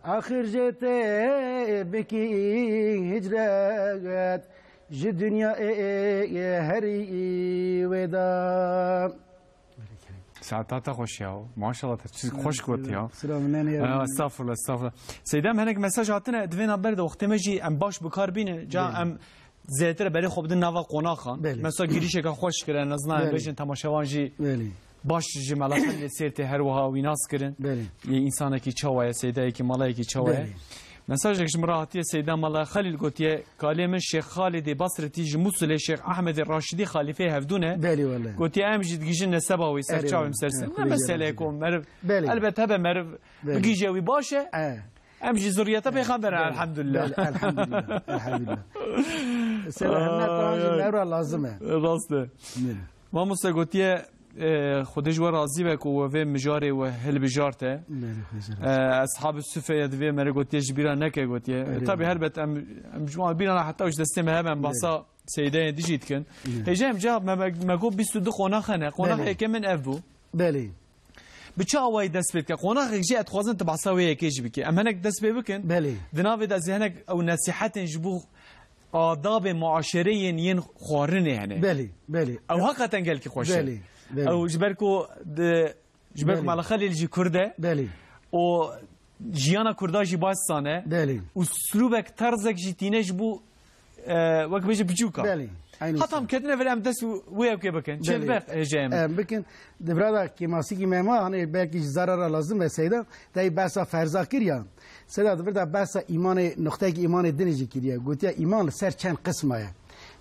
Axir jê tê bikî hicret, ji dinyayê herî wê de. Saeta te xweş ya. Maşallah te çi xweş got ya. Silav, ne, ne, Ee, estağfurullah, estağfurullah. Seyda, em hinek mesaj hatine, di vê navber de wextê me jî em baş bi kar bîne. Ca Belê. em zêtir berê xwe bidin nava qonaxan. Belê. Mesela girişeke xweş kire, ez nizanim Belê. bêjin temaşevan jî Belê. baş ji Mela Xelîlê Sêrtê her wiha wî nas kirin. Belê. Yê însanekî çawa ye, Seydayekî, malayekî çawa ye. Belê. Mesajek ji min re hatiye, Seyda Mala Xelîl gotiye, kalê min Şêx Xalidê Basretî ji Musilê, Şêx Ehmedê Raşidî xalîfeyê hevdû ne. Belê wele. Gotiye, em jî digihîjin neseba wî ser Erê çavê wele. min ser ser. Erê Ne xwe meseleyek bigere. o, meriv, Belê. elbet hebe meriv Belê. bigihîje wî baş e. E. Em jî zurriyeta pêxember e, Belê. elhamdulillah. Belê, elhamdulillah. Elhamdulillah. Seyda, hemine Ay, tamam jî ay. meriv lazim e. Rast e. Belê. Mamoste gotiye, e, Xwedê ji we razî be ku we vê mijarê we hilbijarte. Belê, Xwedê razî be. E, Eshab-ı Suffeye di vê mere gotiye ji bîra neke gotiye. Erê. Tabii helbet em, em ji wan bîra ne heta ji destê me hebe em Belê. bahsa Seydeyê dijî dikin. Belê. Hêja em ca me, me, me got bîst û du qonax hene. Qonax Belê. yekê min ev bû. Belê. Bi çi awayî dest pê dike? Qonaxek jî ez dixwazim tu behsa wê yekê jî bike. Em hinek dest pê bikin. Belê. Di navê de ez hinek ew nesîhetên ji bo adabê muaşerê yên, yên xwarinê hene. Belê, belê. Ew hakikaten gelkî xweş e. Belê, belê. Ew ji ber ku di, ji ber ku Belê. Mela Xelîl jî Kurd e. Belê. Û jiyana Kurda jî baş zane. Belê. Uslûbek, terzek jî tîne ji bo, e, wek bêje biçûka. Belê. Aynı Hatam usul. ketine vir em dest wê yekê bikin. Belê. Çêlbek hêjeyê min. Em bikin. Di vira da kêmasîkî me ma, hani belkî ji zara ra lazim be Seyda, tey behsa ferza kiriya. Seyda di vir da behsa îmanê, nuqteyekî îmanê dinê jî kiriye. Gotiye îman li ser çend qisma ye.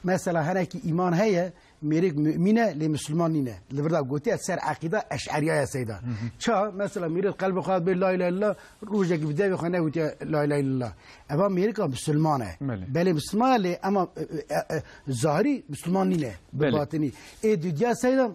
Mesela henekî îman heye, mêrik mumîn e, lê misilman nîne. Li vir da gotiye ser eqîda eş'eriya ye Seyda. Hı hı. Ça, mesela mêrik qelbê xwe bê la ilahe illallah, rojekî bi devê xwe negotiye la ilahe illallah. Eva mêrika misilman e. Belê. Belê misilman e lê ema, e, e, e, zahirî misilman nîne. Bi Belê. batinî. Ê dudiya Seyda,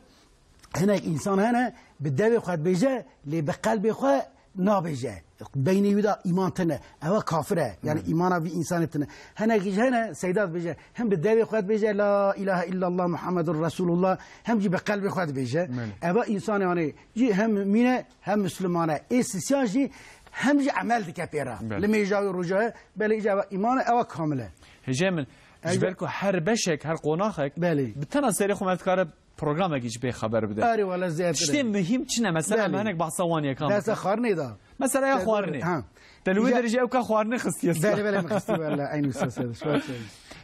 Hinek însan hene, bi devê xwe dibêje, lê bi qelbê xwe nabêje. Beynê wî de îman tune. Ew kafir e. Yani Hmm. îmana vî însanê tune. Hinek jî hene, Seyda dibêje, hem bi devê xwe dibêje, La ilahe illallah Muhammedur Resulullah, hem jî bi qelbê xwe dibêje. Belê. Ev însanê, yani, jî hem mumîn e, hem misliman e. Ê sisiyan jî hem jî emel dike pê re. Belê. Li mêja wî roja ye, belê îca ev îman e, ew kamil e. Hêjê min, Hêjê ji ber ku her beşek, her qonaxek, Belê. bi tena serê xwe me dikare programekî ji pê xeber bide. Erê wele zêdetir e. Tiştê muhîm çi ne? Mesela Belê. me hinek behsa wan yekan Behsa bikin. xwarinê da. Mesela ya Te- xwarinê. ha. Te li wê Ya- derê jî ew ka xwarinê xistiye ser. Belê, belê, min xistî, wele, eynî wisa ser. Şuan ser.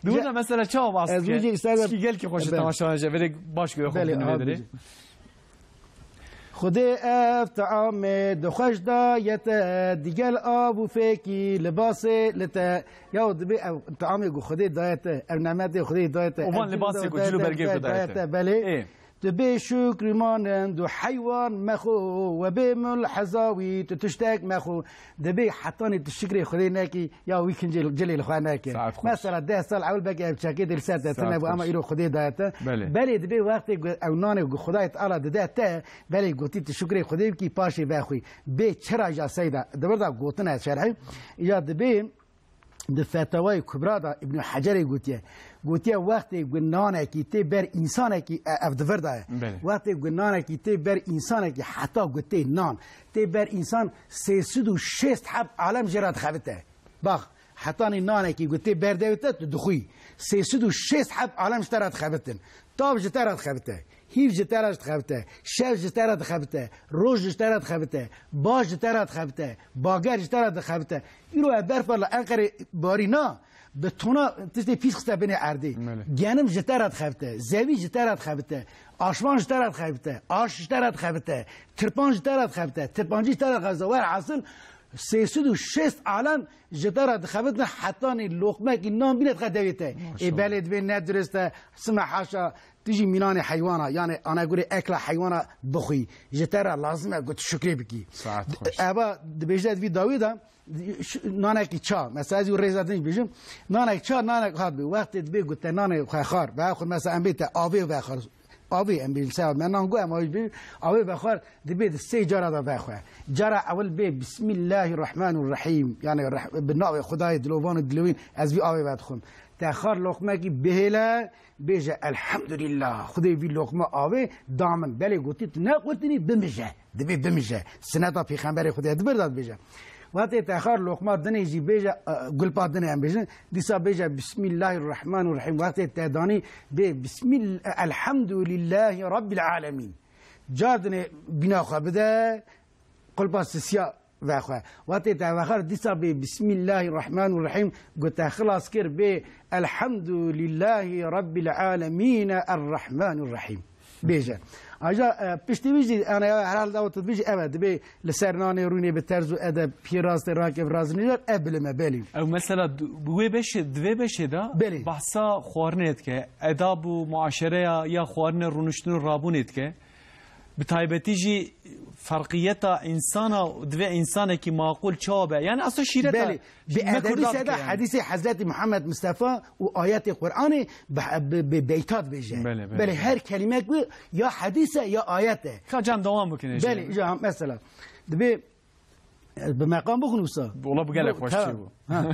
Di wî Ya- de mesela çawa bas Ez dike? wî jî ister Tişkî gelkî xweş e Belê. temaşevan jî. Verê baş guya xwe Belê, bidin wê abi. derê. Xwedê ev teamê di xweş daye te, digel av û fêkî libasê li te. Ya dibê ev teamê ku Xwedê daye te, ev nemetê Xwedê daye te, Û van ev libasê ku daye cil û te, bergê ku daye daye te. te, belê. Ê. Tu bê şukrimanend û heywan mexwe, we bê mulheza wî tu tiştek mexwe. Dibê hetanî tu şukrê Xwedê nekî, ya wî kincê cilê li xwe neke. Saet xweş. Mesela deh sal ewil belkî ev çekê dê li ser te Saet tune bû, ama xweş. îro Xwedê daye te. Belê. Belê dibê wextê ku ew nanê ku Xwedayê Teala dide te, belê gotî tu şukrê Xwedê bikî, paşê vexwî. Bê çira ja Seyda, di vir de gotine şer'î, ya dibê di Fetawayê Kubra de Îbnû Hecerê gotiye. Gotiye, wextê ku nanekî tê ber însanekî, e, ev di vir de ye. Belê. Wextê ku nanekî tê ber însanekî, heta ku tê nan, tê ber însan sê sed û şêst heb alem jê re dixebite. Bax, hetanî nanekî ku tê ber devê te, tu dixwî. Sê sed û şêst heb alem ji te re dixebitin. Tav ji te re dixebite. Hîv ji te re dixebite. Şev ji te re dixebite. Roj ji te re dixebite. Baş ji te re dixebite. Bager ji te re dixebite. Îro ev berfa li Enqerê barî na. Bi tona tiştê pîs xiste binê erdê. Belê. Genim ji te re dixebite, zevî ji te re dixebite, aşman ji te re dixebite, aş ji te re dixebite, tirpan ji te re dixebite, tirpancî ji te re dixebite. Werhasil sê sed û şêst alem ji te re dixebitine, hetanî loqmekî nan bîne dixe devê te. Ê Maşallah. Belê dibê ne dirist e, sime haşa, tu jî mînanê heywana, yani anegurê ekla heywana bixwî. Ji te re lazim e ku tu şukrê bikî. Saet xweş. Eva dibêje di vî dawî de, Ş-, nanekî ça, mesela ez û rêza din bêjim, nanek ça, nanek hat bi. Wextê dibê ku te nanê xwe xwar, veya xwe mesela em bê te avê vexwar, avê em bêjin, se me nan got em avê bêjin, avê vexwar, dibê di sê cara da vexwe. Cara ewil bê Bismillahirrahmanirrahim, yani reh-, bi navê Xwedayê dilovan û dilewîn ez vî avê vedixwim. Te xwar loqmekî bihêle, bêje, "Elhamdulillah, Xwedê vî loqma avê da min." Belê gotî, "Tu nequrtinî, bimije." Dibê bimije. Sineta Pêxemberê Xwedê di vir de dibêje. Wextê te xwar loqma dinê jî bêje, e, gulpa dinê em bêjin. Dîsa bêje, "Bismillahirrahmanirrahim." Wextê te danî bê, "Bismil-, Elhamdulillahî Rabbil alemin." Car dinê bîna xwe bide, qulpa sisiya vexwe. Wextê te vexwar dîsa bê Bismillahirrahmanirrahim, ku te xilas kir bê Elhamdulillahî Rabbil Alemîne Errahmanirrahim. Bêje. Aja, e, piştî wî jî, yani, herhalde o tu dibêjî, evet, dibê li ser nanê rûnê bi terz û edeb, piyê rastê rake bi razî necar, ev bilime, belê. Ew mesela du-, bi wê beşê, di vê beşê de Belê. Bahsa xwarinê dike, edab û muaşereya ya xwarinê, rûniştin û rabûnê dike. Bi taybetî jî ferqiyeta însana, divê însanekî maqûl çawa be? Yani aslında şîreta Belê. Bi edebî seda hedîsê Hezretî Muhammed Mustafa û ayetê Qur'anê bi, bi, bi beyta dibêje. Belê, belê. Belê, her kelimek bi ya hedîs e ya ayet e. Ka can dewam bikin, Belê, ja, mesela. Dibê, e, bi meqam bixwin wisa. Wala bi gelek Bu, xweş tamam. çê bû. Ha.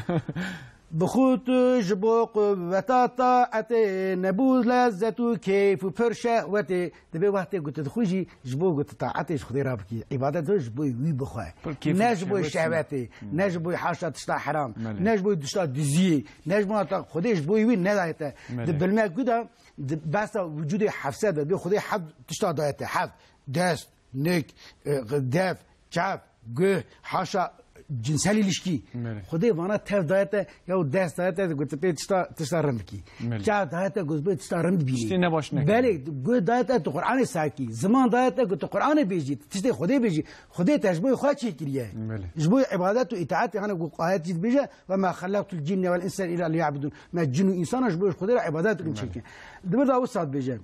Bi xwe tu ji bo quweta taetê nebû lezzet û keyf û pir şehwetê. Dibê wextê ku tu dixwî jî ji bo ku tu taetê ji Xwedê re bikî, îbadet ji bo wî bixwe. Pir keyf Ne û ji bo şehwet. şehwetê, Hmm. ne ji bo haşa tişta heram, Belê. ne ji bo tişta diziyê, ne ji bo ta Xwedê ji bo wî nedaye te. Belê. Di bilmek ku de, di behsa wicudê hefse de, dibê Xwedê heft tişta daye te, heft, dest, nik, e, dev, çav, guh, haşa cinsel ilişkî. Belê. Xwedê vana tev daye te, ya û dest daye te, ku tu pê tişta, tişta rind bikî. Belê. Çav daye te, ku tu pê tişta rind bibînî. Tiştê nebaş nekî. Belê, guh daye te, tu Qur'anê sakî. Ziman daye te, ku tu Qur'anê bêjî, tu tiştê Xwedê bêjî. Xwedê te ji bo xwe çêkiriye. Belê. Ji bo îbadet û îtaetê, hani ku ayet jî dibêje, "Ve ma xelaqtul cinne vel insan illa liyabudun." Me cin û însana ji bo Xwedê re îbadet û Belê. çêkiriye. Di vir de wisa dibêje.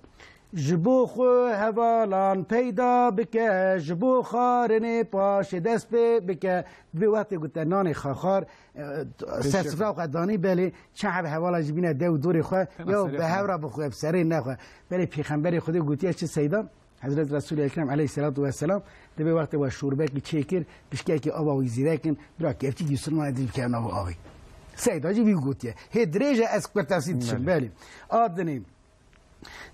Ji bo xwe hevalan peyda bike, ji bo xwarinê paşê dest pê bike. Dibê wextê ku te nanê xwe xwar, e, ser sifra xwe danî, belê çend heb hevala jî bîne dew dorê xwe, Tena ya serê bi xwe. hev re bixwe, bi serê nexwe. Belê Pêxemberê Xwedê gotiye çi Seyda? Hezret Resûlê Ekrem aleyhisselatu vesselam dibê wextê we şorbekî çêkir, pişkekî ava wî zîrekin, bira kevçîkî Musulmanê dibikevin nava avê. Seyda jî vî gotiye. Hê dirêj e ez kurtasî dişim, Belê. belê. A dinê.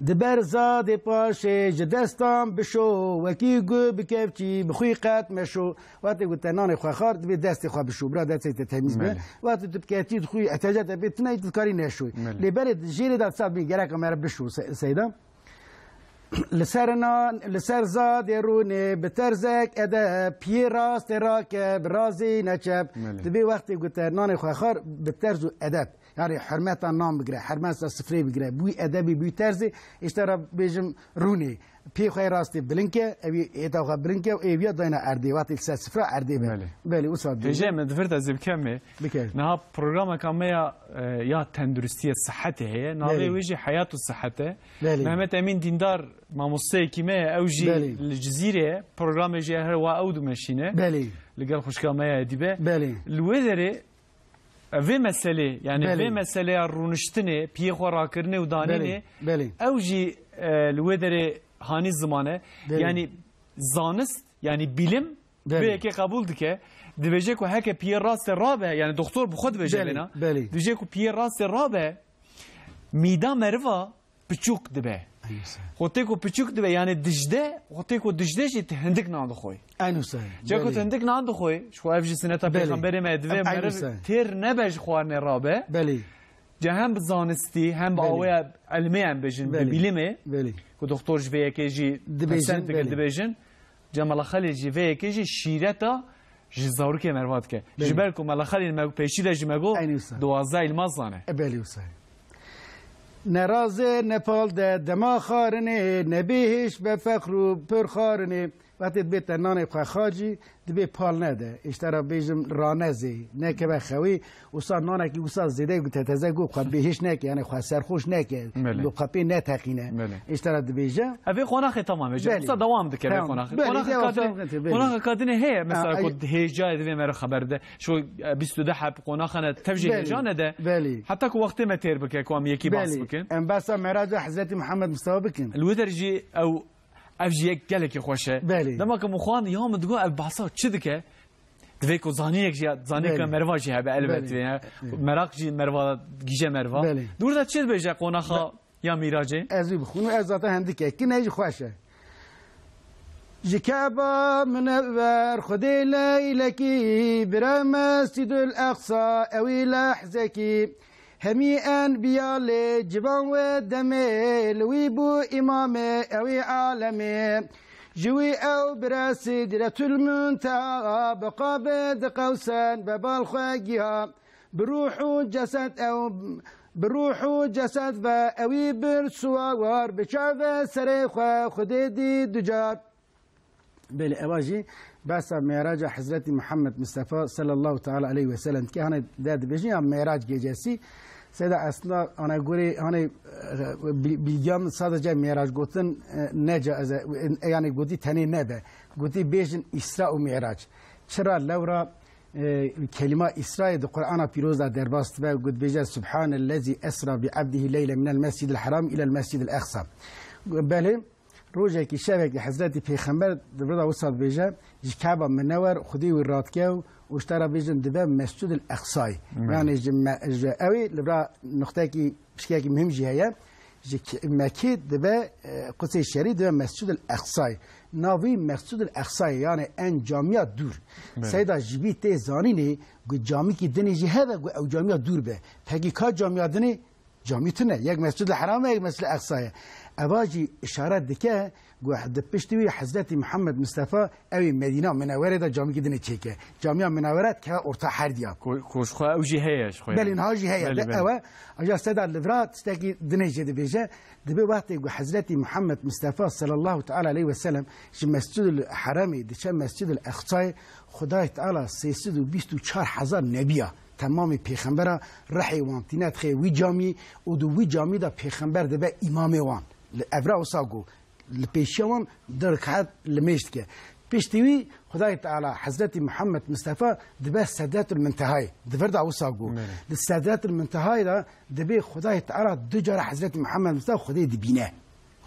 Di ber zadê paşê ji destan bişo, wekî gu bi kevçî bi xwî qet meşo. Wextê ku te nanê xwe xwar, dibê destê xwe bişo, bira destê te temîz be. Belê. Wextê tu bi kevçî dixwî, ehtecet te pê tune, tu dikarî neşoy. Belê. Lê belê jêrê de sax bî, gereka me re bişo, Se-, Seyda. Li ser nan, li ser zadê rûnê bi terzek edeb, piyê rastê rake, bi razî neçep. Belê. Dibê wextê ku te nanê xwe xwar, bi terz û edeb. Yani hurmeta nan bigire, hurmeta sifrê bigire. Bûy edebî, bûy terzê, işte re bêjim rûnê. Pê xwe rastê bilin ke, ev ê hêta xwe bilin ke, êviya dayna erdê, wextê li ser sifra erdê be. Belê. Belê, wisa dibêjim. Hêjê min, di vir de zî bikem ê. Bike. Niha programeka me ya, e, ya tenduristiyê, sihetê heye. Navê Belê. wê jî Heyat û Sihet e. Belê. Mehmet Emîn Dîndar mamosteyekî me ye, ew jî Belê. li Cizîrê ye. Programê jî her wa ew dimeşîne. Belê. Li gel xwişka me ya Edîbe. Belê. Li wê derê Vê meselê, yani Belê. vê meseleya rûniştinê, piyê xwe rakirinê û danînê, Belê, belê. ew jî, e, li wê derê hanî ziman e. Belê. Yani zanist, yani bilim, Belê. vê yekê qebûl dike. Dibêje ku heke piyê rastê rabe, yani doktor bi xwe dibêje Belê, vêna. belê. Dibêje ku piyê rastê rabe, mîda meriva piçûk dibe. Aynı sen. Xwe tê ku piçûk dibe, yani dijde, xwe tê ku dijde jî tu hindik nan dixwî. Aynı sen. Çe ku Belê. tu hindik nan dixwî, ji xwe ev jî sineta Belê. Pêxemberê me ye, divê Em aynı meriv sen. têr nebe ji xwarinê rabe. Belê. Ce hem bi zanistî, hem bi Belê. awêya ilmê em bêjin, bi Belê. bilimê, Belê. ku doktor ji vê yekê jî Dibêjin, pesend dike, Belê. dibêjin. Cemala Xelîl jî vê yekê jî şîreta Ji zarokê merva dike. Belê. Ji ber ku Mela Xelîl me pêşî de jî me got, Eynî wisa. Duwazdeh îlmaz zane. E, belê wisa. Ne razê ne pal de dema xarinê, ne bêhêş be feqr û pir xarinê. Wextê dibê te nanê xwe xacî, dibê pal nede. Îşte ra bêjim ranezê, nekeve xewî, wisa nanekî wisa zêde û te teze got xwe bêhêş neke, yani xwe serxoş neke, Belê. Bi xwe pê neteqîne. Belê. Îşte ra dibêje. Ev ê qonaxê tamam e, Belê. Wisa dewam dike vê Tamam. qonaxê. Belê, Qonaxa devam kadinê, dike, belê. Qonaxa kadinê heye, mesela Ha, ku ay- hêja divê me re xeber de. Şu, e, bîst û du heb qonaxa ne, tev jî Belê. hêja ne de. Belê. Heta ku wextê me têr bike, ku em yekî bahs Belê. bikin. Em behsa Meraca Hezretî Muhammed Mustafa bikin. Li wê der jî ew, ev jî yek gelekî xweş e. Belê. Dema ku min xwend, ya min digot ev bahsa çi dike? Divê ku zanînek jî, zanînek Belê. merva jî hebe elbet Belê. vê, ya. Belê. Meraq jî merva, gîje merva. Belê. Dûr de çi dibêje qonaxa Be- ya Mîracê? Ez wî bixwînim, ez zaten hendikek kin, e jî xweş e. Ji Keba Minewwer Xwedê leylekî, bire Mescîdul Eqsa ewî lehzekî. Hemî enbiya lê civan wê demê, li wî bû îmamê ewî alemê. Ji wî ew bire Sidretul Munteha, bi qabê di qewsen be bal xwe giha. Bi ruh û cesed ew, bi ruh û cesed ve ewî bir suwar, bi çave serê xwe Xwedê dî du car. Belê, eva jî behsa Mîraca Hezretî Muhammed Mustafa sallallahu teala aleyhi ve sellem dike. Hani de dibêjin ya Mîrac gecesi. Seyda aslında ana göre hani, e, bi-, bilgiyan sadece Mîrac gotin, e, ne caiz e, e, yani gotî tenê nebe. Gotî bêjin Îsra û Mîrac. Çira lewra, e, kelîma Îsrayê di Qur'ana Pîroz de derbas dibe, got bêje, "Subhanellezî esra bi abdihi leyle minel mescidil haram ilel mescidil eqsa." Belê, rojekî, şevekî Hezretî Pêxember di vir de wisa dibêje, "Ji Keba Minewer Xwedê wî radike û, û ji te re bêjin dibe Mescudil Eqsayê." Hmm. Yani ji me-, ji ewê li vir nuqtekî, pişkekî muhim jî heye. Ji K-, Mekê dibe, e, Qudsê Şerîf dibe Mescudil Eqsayê. Navî Mescudil Eqsayê, yani en camiya dûr. Belê. Seyda ji bî tê zanînê, ku camîkî dinê jî hebe, ku ew camiya dûr be. Pekî ka camiya dinê? Camî tune. Yek Mescudil Heram e, yek Mescudil Eqsa ye. Eva jî işaret dike, ku di piştî wî Hezretî Muhammed Mustafa ewî Medîna Minewerê de camîkî dinê çêke. Camiya Minewere dikeve orta herdiya. Ku, ku ji xwe ew jî heye, ji xwe Belê, yani. niha jî heye. Belê, De belê. ewe, aja seda li vira tiştekî dinê jê dibêje. Dibe wextê ku Hezretî Muhammed Mustafa sallallahu teala aleyhi ve sellem ji Mescudul Heramê diçe Mescudul Eqsayê, Xudayê Teala sê sed û bîst û çar hezar nebiya, temamê pêxembera rihê wan tîne dixê wî camî û di wî camî de pêxember dibe îmamê wan. Li evra wisa got. Li pêşiya wan du rekat limêj dike. Piştî wî Xwedayê Teala Hezretî Muhammed Mistefa dibe Sedretul Mintehayê. Di vir de wisa got. Belê. Li Sedretul Mintehayê de dibê Xwedayê Teala du cara Hezretî Muhammed Mistefa Xwedê dibîne.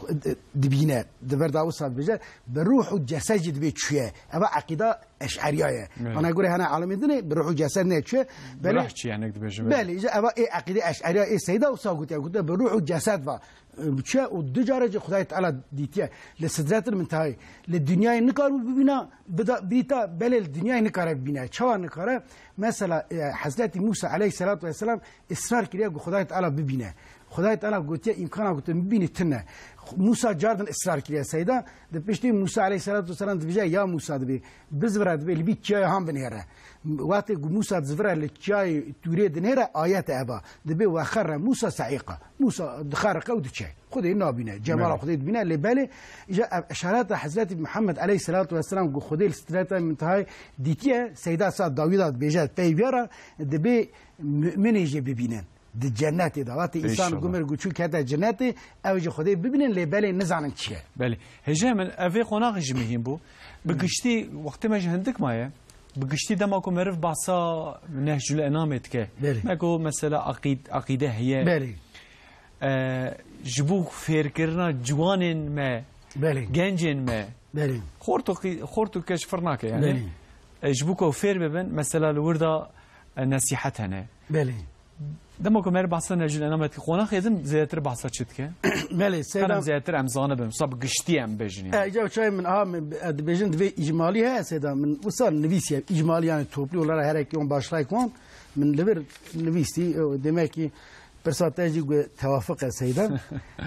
Xwe-, dibîne. Di vir de wisa dibêje, bi ruh û cesed jî dibê çûye. Eva eqîda Eş'eriya ye. Belê. Ana göre hene alemê dinê bi ruh û cesed neçûye. Belê. Ruh çi yani dibêje? Belê, îja eva ê eqîdê Eş'eriya ê Seyda wisa gotiye, gotiye bi ruh û cesed va. Çi û du cara jî Xwedayê Teala dîtiye li Sidretil Mintehayê. Li dinyayê nikaribû bibîna, bida-, bidîta, belê li dinyayê nikare bibîne. Çawa nikare? Mesela, e, Hezretî Musa aleyhisselatu vesselam israr kiriye ku Xwedayê Teala bibîne. Xwedayê Teala gotiye, îmkana ku tu bibînî tune. Musa cardin israr kiriye Seyda, di piştî Musa aleyhisselatu vesselam dibêje, ya Musa dibê, bizivire dibê, li vî çiyayê han binêre. Wextê ku Musa dizivire li çiyayê Tûrê dinêre, ayet e eva. Dibê, "Ve xerre Musa saîqa." Musa dixeriqe û diçe. Xwedê nabîne. Cemala Belê. Xwedê dibîne. Lê belê, îja ev işareta Hezretî Muhammed aleyhisselatu vesselam ku Xwedê li Sidretel Mintehayê dîtiye, Seyda sa dawî da dibêje, peyvê re dibê mu'minê jê bibînin. Di cennetê de. Wextê însan Înşallah. gumir ku çû kete cennetê, ew jî Xwedê bibînin, lê belê nizanin çi ye. Belê. Hêja min, ev ê qonaxê jî mihîm bû. Bi Hmm. giştî, wextê me ji hindik maye. Bi giştî dema ku meriv bahsa Nehcul Enamê dike. Belê. Me ku mesela aqîd-, aqîde heye. Belê. E, ji bo fêrkirina ciwanên me, Belê. gencên me. Belê. Xort û qî-, xort û keç fir nake yani. Belê. E, ji bo ku fêr bibin, mesela li wir de, e, nesîhet hene. Belê. Dema ku meriv bahsa Nehcul Enamê dike, qonaxê din zêdetir bahsa çi dike? Belê, Seyda. Kerem zêdetir em zanibin, wisa bi giştî em bêjin yani. E, îca çay min, ha, min, e, dibêjin divê îcmalî heye, Seyda, min wisa nivîsiye, îcmalî yani toplu olarak her eki on başlayık wan, min li vir nivîsî, e, demek ki pirsa te jî gu tewafiq e, Seyda.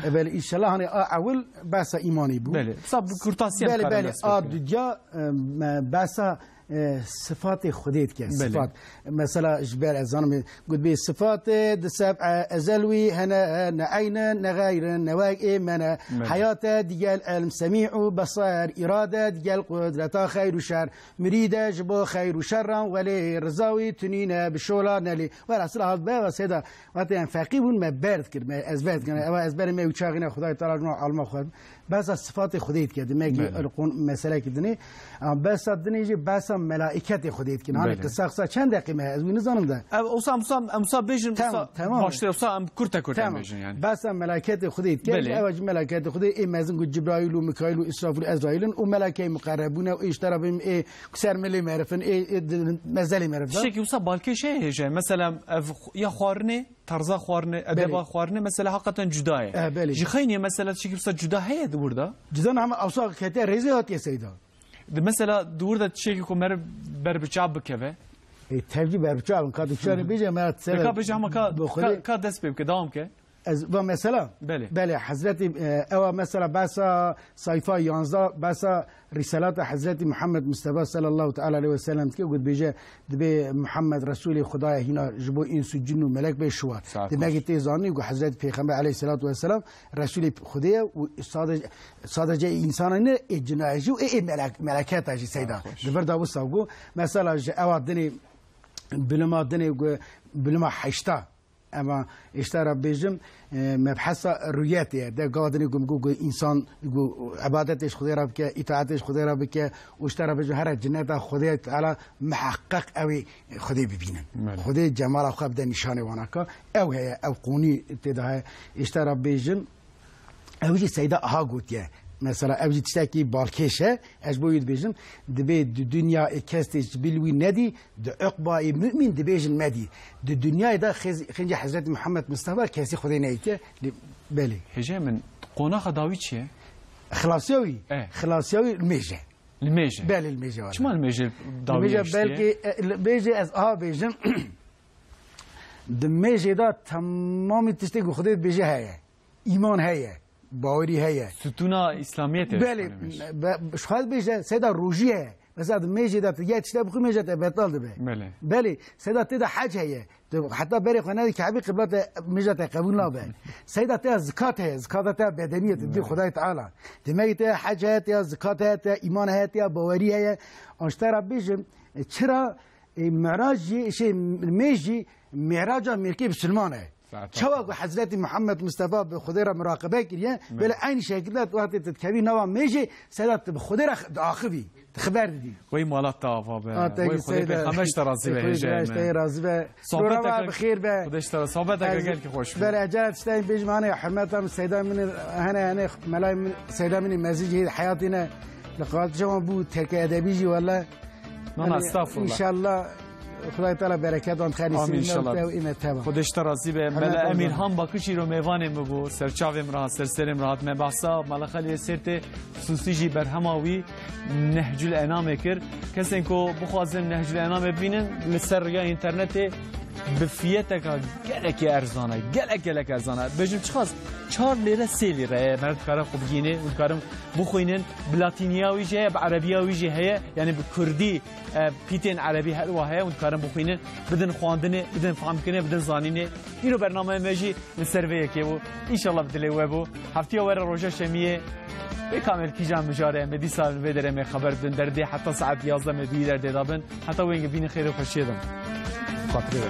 E, belê, înşallah, hani a ewil behsa îmanî bû. Belê, wisa bi kurtasî em Belê, karin belê, dest a pê bikin. dudya, e, me, behsa E, sifatê Xwedê dike, Belê. sifat. Mesela ji ber ez zanim, gotbê sifatê di seb'e ezel wî hene, ne eynin, ne xeyrin, ne wek ê me ne. Belê. Heyate digel ilm, semî û beser, îrade digel qudreta xeyr û şer, mirîde ji bo xeyr û şerran welê, riza wî tunîne bi şola nelê. Welhasil hat be, ve seyda, wate em feqî bûn, me berd kir, me ezber kir. Ewa ezberê me û çaxîne Xwedayê Teala jina alma xwe. Behsa sifatê Xwedê dike, demekî Belê. qon-, meselekî dinê. Ama behsa dinê jî behsa melaîketê Xwedê dikin. Hani Belê. qisa qisa çend deqî me, ez wî nizanim de. Ev, wisa, wisa, em wisa bêjin, Tamam, wisa tamam. başlê, wisa em kurte kurte Tamam. bêjin yani. Behsa melaîketê Xwedê dike, Belê. ewa jî melaîketê Xwedê, ê mezin ku Cibraîl û Mikaîl û Îsrafîl û Ezraîl in, û melaîkeyê muqerrebûn e, û ê ji te re bêm, ê ku ser milê merifin, ê, ê di-, mezelê merif de. Tiştekî wisa balkêş heye hêje. Mesela ev xu-, ya xwarinê, terza xwarinê, edeba Belê. xwarinê mesela hakikaten cuda ye. Eh, belê. Ji xeynî mesela tiştekî wisa cuda heye di wir de? Cuda ne, hema ewsa kete rêzê hatiye seyda. Di mesela di wir de tiştekî ku meriv ber bi çav bikeve. E, tevcî ber bi çav in, ka tu çarê bêje, me Ka bêje hema ka, bi Xwedê ka, ka dest pê bike, dewam ke. Ez va mesela. Belê. Belê, Hezretî, e, ewa mesela behsa sayfa yanzdeh, behsa Rîsalata Hezretî Muhammed Mustafa sallallahu teala aleyhi ve sellem dike, got bêje, dibê Muhammed Resûlê Xwedayê hîna ji bo îns û cin û melek bê şiwa. Saet Demekî baş. tê zanî ku Hezretî Pêxember aleyhisselatu vesselam Resûlê Xwedê ye û sadece, sadece însana ne, ê cina ye jî û ê, ê melek-, meleketa jî seyda. Saet xweş. Di vir de wisa ku mesela ji ewa dinê, bilima dinê ku bilima heşta. Ema îşte re bêjim, e, mebhesa rûyetê ye. De gava dinê ku min got, got însan, got, îbadetê ji Xwedê re bike, îtaetê ji Xwedê re bike, û îşte re bêjim here cineta Xwedê Teala miheqeq ew ê Xwedê bibînin. Belê. Xwedê cemala xwe bide nîşanê wana ka. Ew heye, ew qonî tê de heye. Îşte re bêjim, Ew jî seyda aha gotiye. Mesela ew jî tiştekî balkêş e. Ez ji bo wî dibêjim, dibê di dinyayê kes tê ji bil wî nedî, di uqbayê mumîn dibêjin medî. Di dinyayê de xêz-, xêncî Hezretî Muhammed Mustafa kesî Xwedê nedîtiye. Li-, belê. Hêjê min, qonaxa dawî çi ye? Xilasiya wî? E. Xilasiya wî li mêj e. Li mêj e? Belê, li mêj e wele. Çima li mêj e Li dawî mêj e, hiştiye? belkî, e, li mêjê ez aha bêjim. Di mêjê de temamî tiştê ku Xwedê dibêje heye. Îman heye, bawerî heye. Sütuna İslamiyetê Belê, dişkanê mêj. be-, ji xwe bêje, seyda rojî heye. Mesela di mêjê de tu yek tişte bixwî, mêja te betal dibe. Belê. Belê, seyda tê de hec heye. Tu heta berê xwe nedî Kebî qibla te, mêja te qebûl nabe. Seyda te zikat heye, zikata te bedenî ye, tu didî Belê. Xwedayê Teala. Demek te hec heye, te zikat heye, te îman heye, te bawerî heye. An ji te re bêjim, e, çira, e, Mirac jî, şey, mêj jî, Miraca mêrkê bisilman e. Saet Çawa ku Hezretî Muhammed Mustafa bi Xwedê re muraqebe kiriye, Evet. belê eynî şekilde tu wextê tu dikevî nava mêjê, seyda tu bi Xwedê re diaxivî, tu xeber didî. Wey mala te ava be. Ha, te Wey gî Xwedê seyda. Pêxember ji te razî be, Xwedê hêjayê ji te me. razî be. Sohbeteke Programa bi xêr be. Xwedê ji te razî. Sohbeteke Ez gelkî xweş bû. Belê, ecele tiştên bêjim, hanê hurmeta min seyda min, hene, hene, melay min, seyda min mezî jî heyatî ne. Li qatişe wan bû terke edebî jî wele. Na, na, Yanî, estağfurullah. înşallah Xwedayê Teala bereket wan xêrî Amin sînin inşallah. Ew îme teva. Xwedê ji te razî be. Hurmet Mela Emîr Allah. Han Bakıcı îro mêvanê min bû, ser çavê min re hat, ser serê min re hat. Me behsa Mela Xelîlê Sêrtê xisûsî jî berhema wî Nehcül Enamê kir. Kesên ku bixwazin Nehcül Enamê bibînin, li ser riya înternetê bi fiyeteka gelekî erzan e. Gelek, gelek erzan e. Bêjim çiqas? Çar lîre, sê lîre ye. Meriv dikare xwe bigihîne û dikarin bixwînin. Bi latîniya wî jî heye, bi erebiya wî jî heye. Yanî bi kurdî, e, pîtên erebî her wa heye. Hûn dikarin bixwînin, bidin xwendinê, bidin fehmkirinê, bidin zanînê. Îro bernameya me jî li ser vê yekê bû. Înşallah bi dilê we bû. Heftiya were roja şemiyê, wê kamel kîjan mijarê em ê dîsa li vê derê me xeber bidin. Derdê heta saet yazdeh me di wî derdê de bin. Heta wê hingê bînin xêr û xweşiyê de. Xatirê we.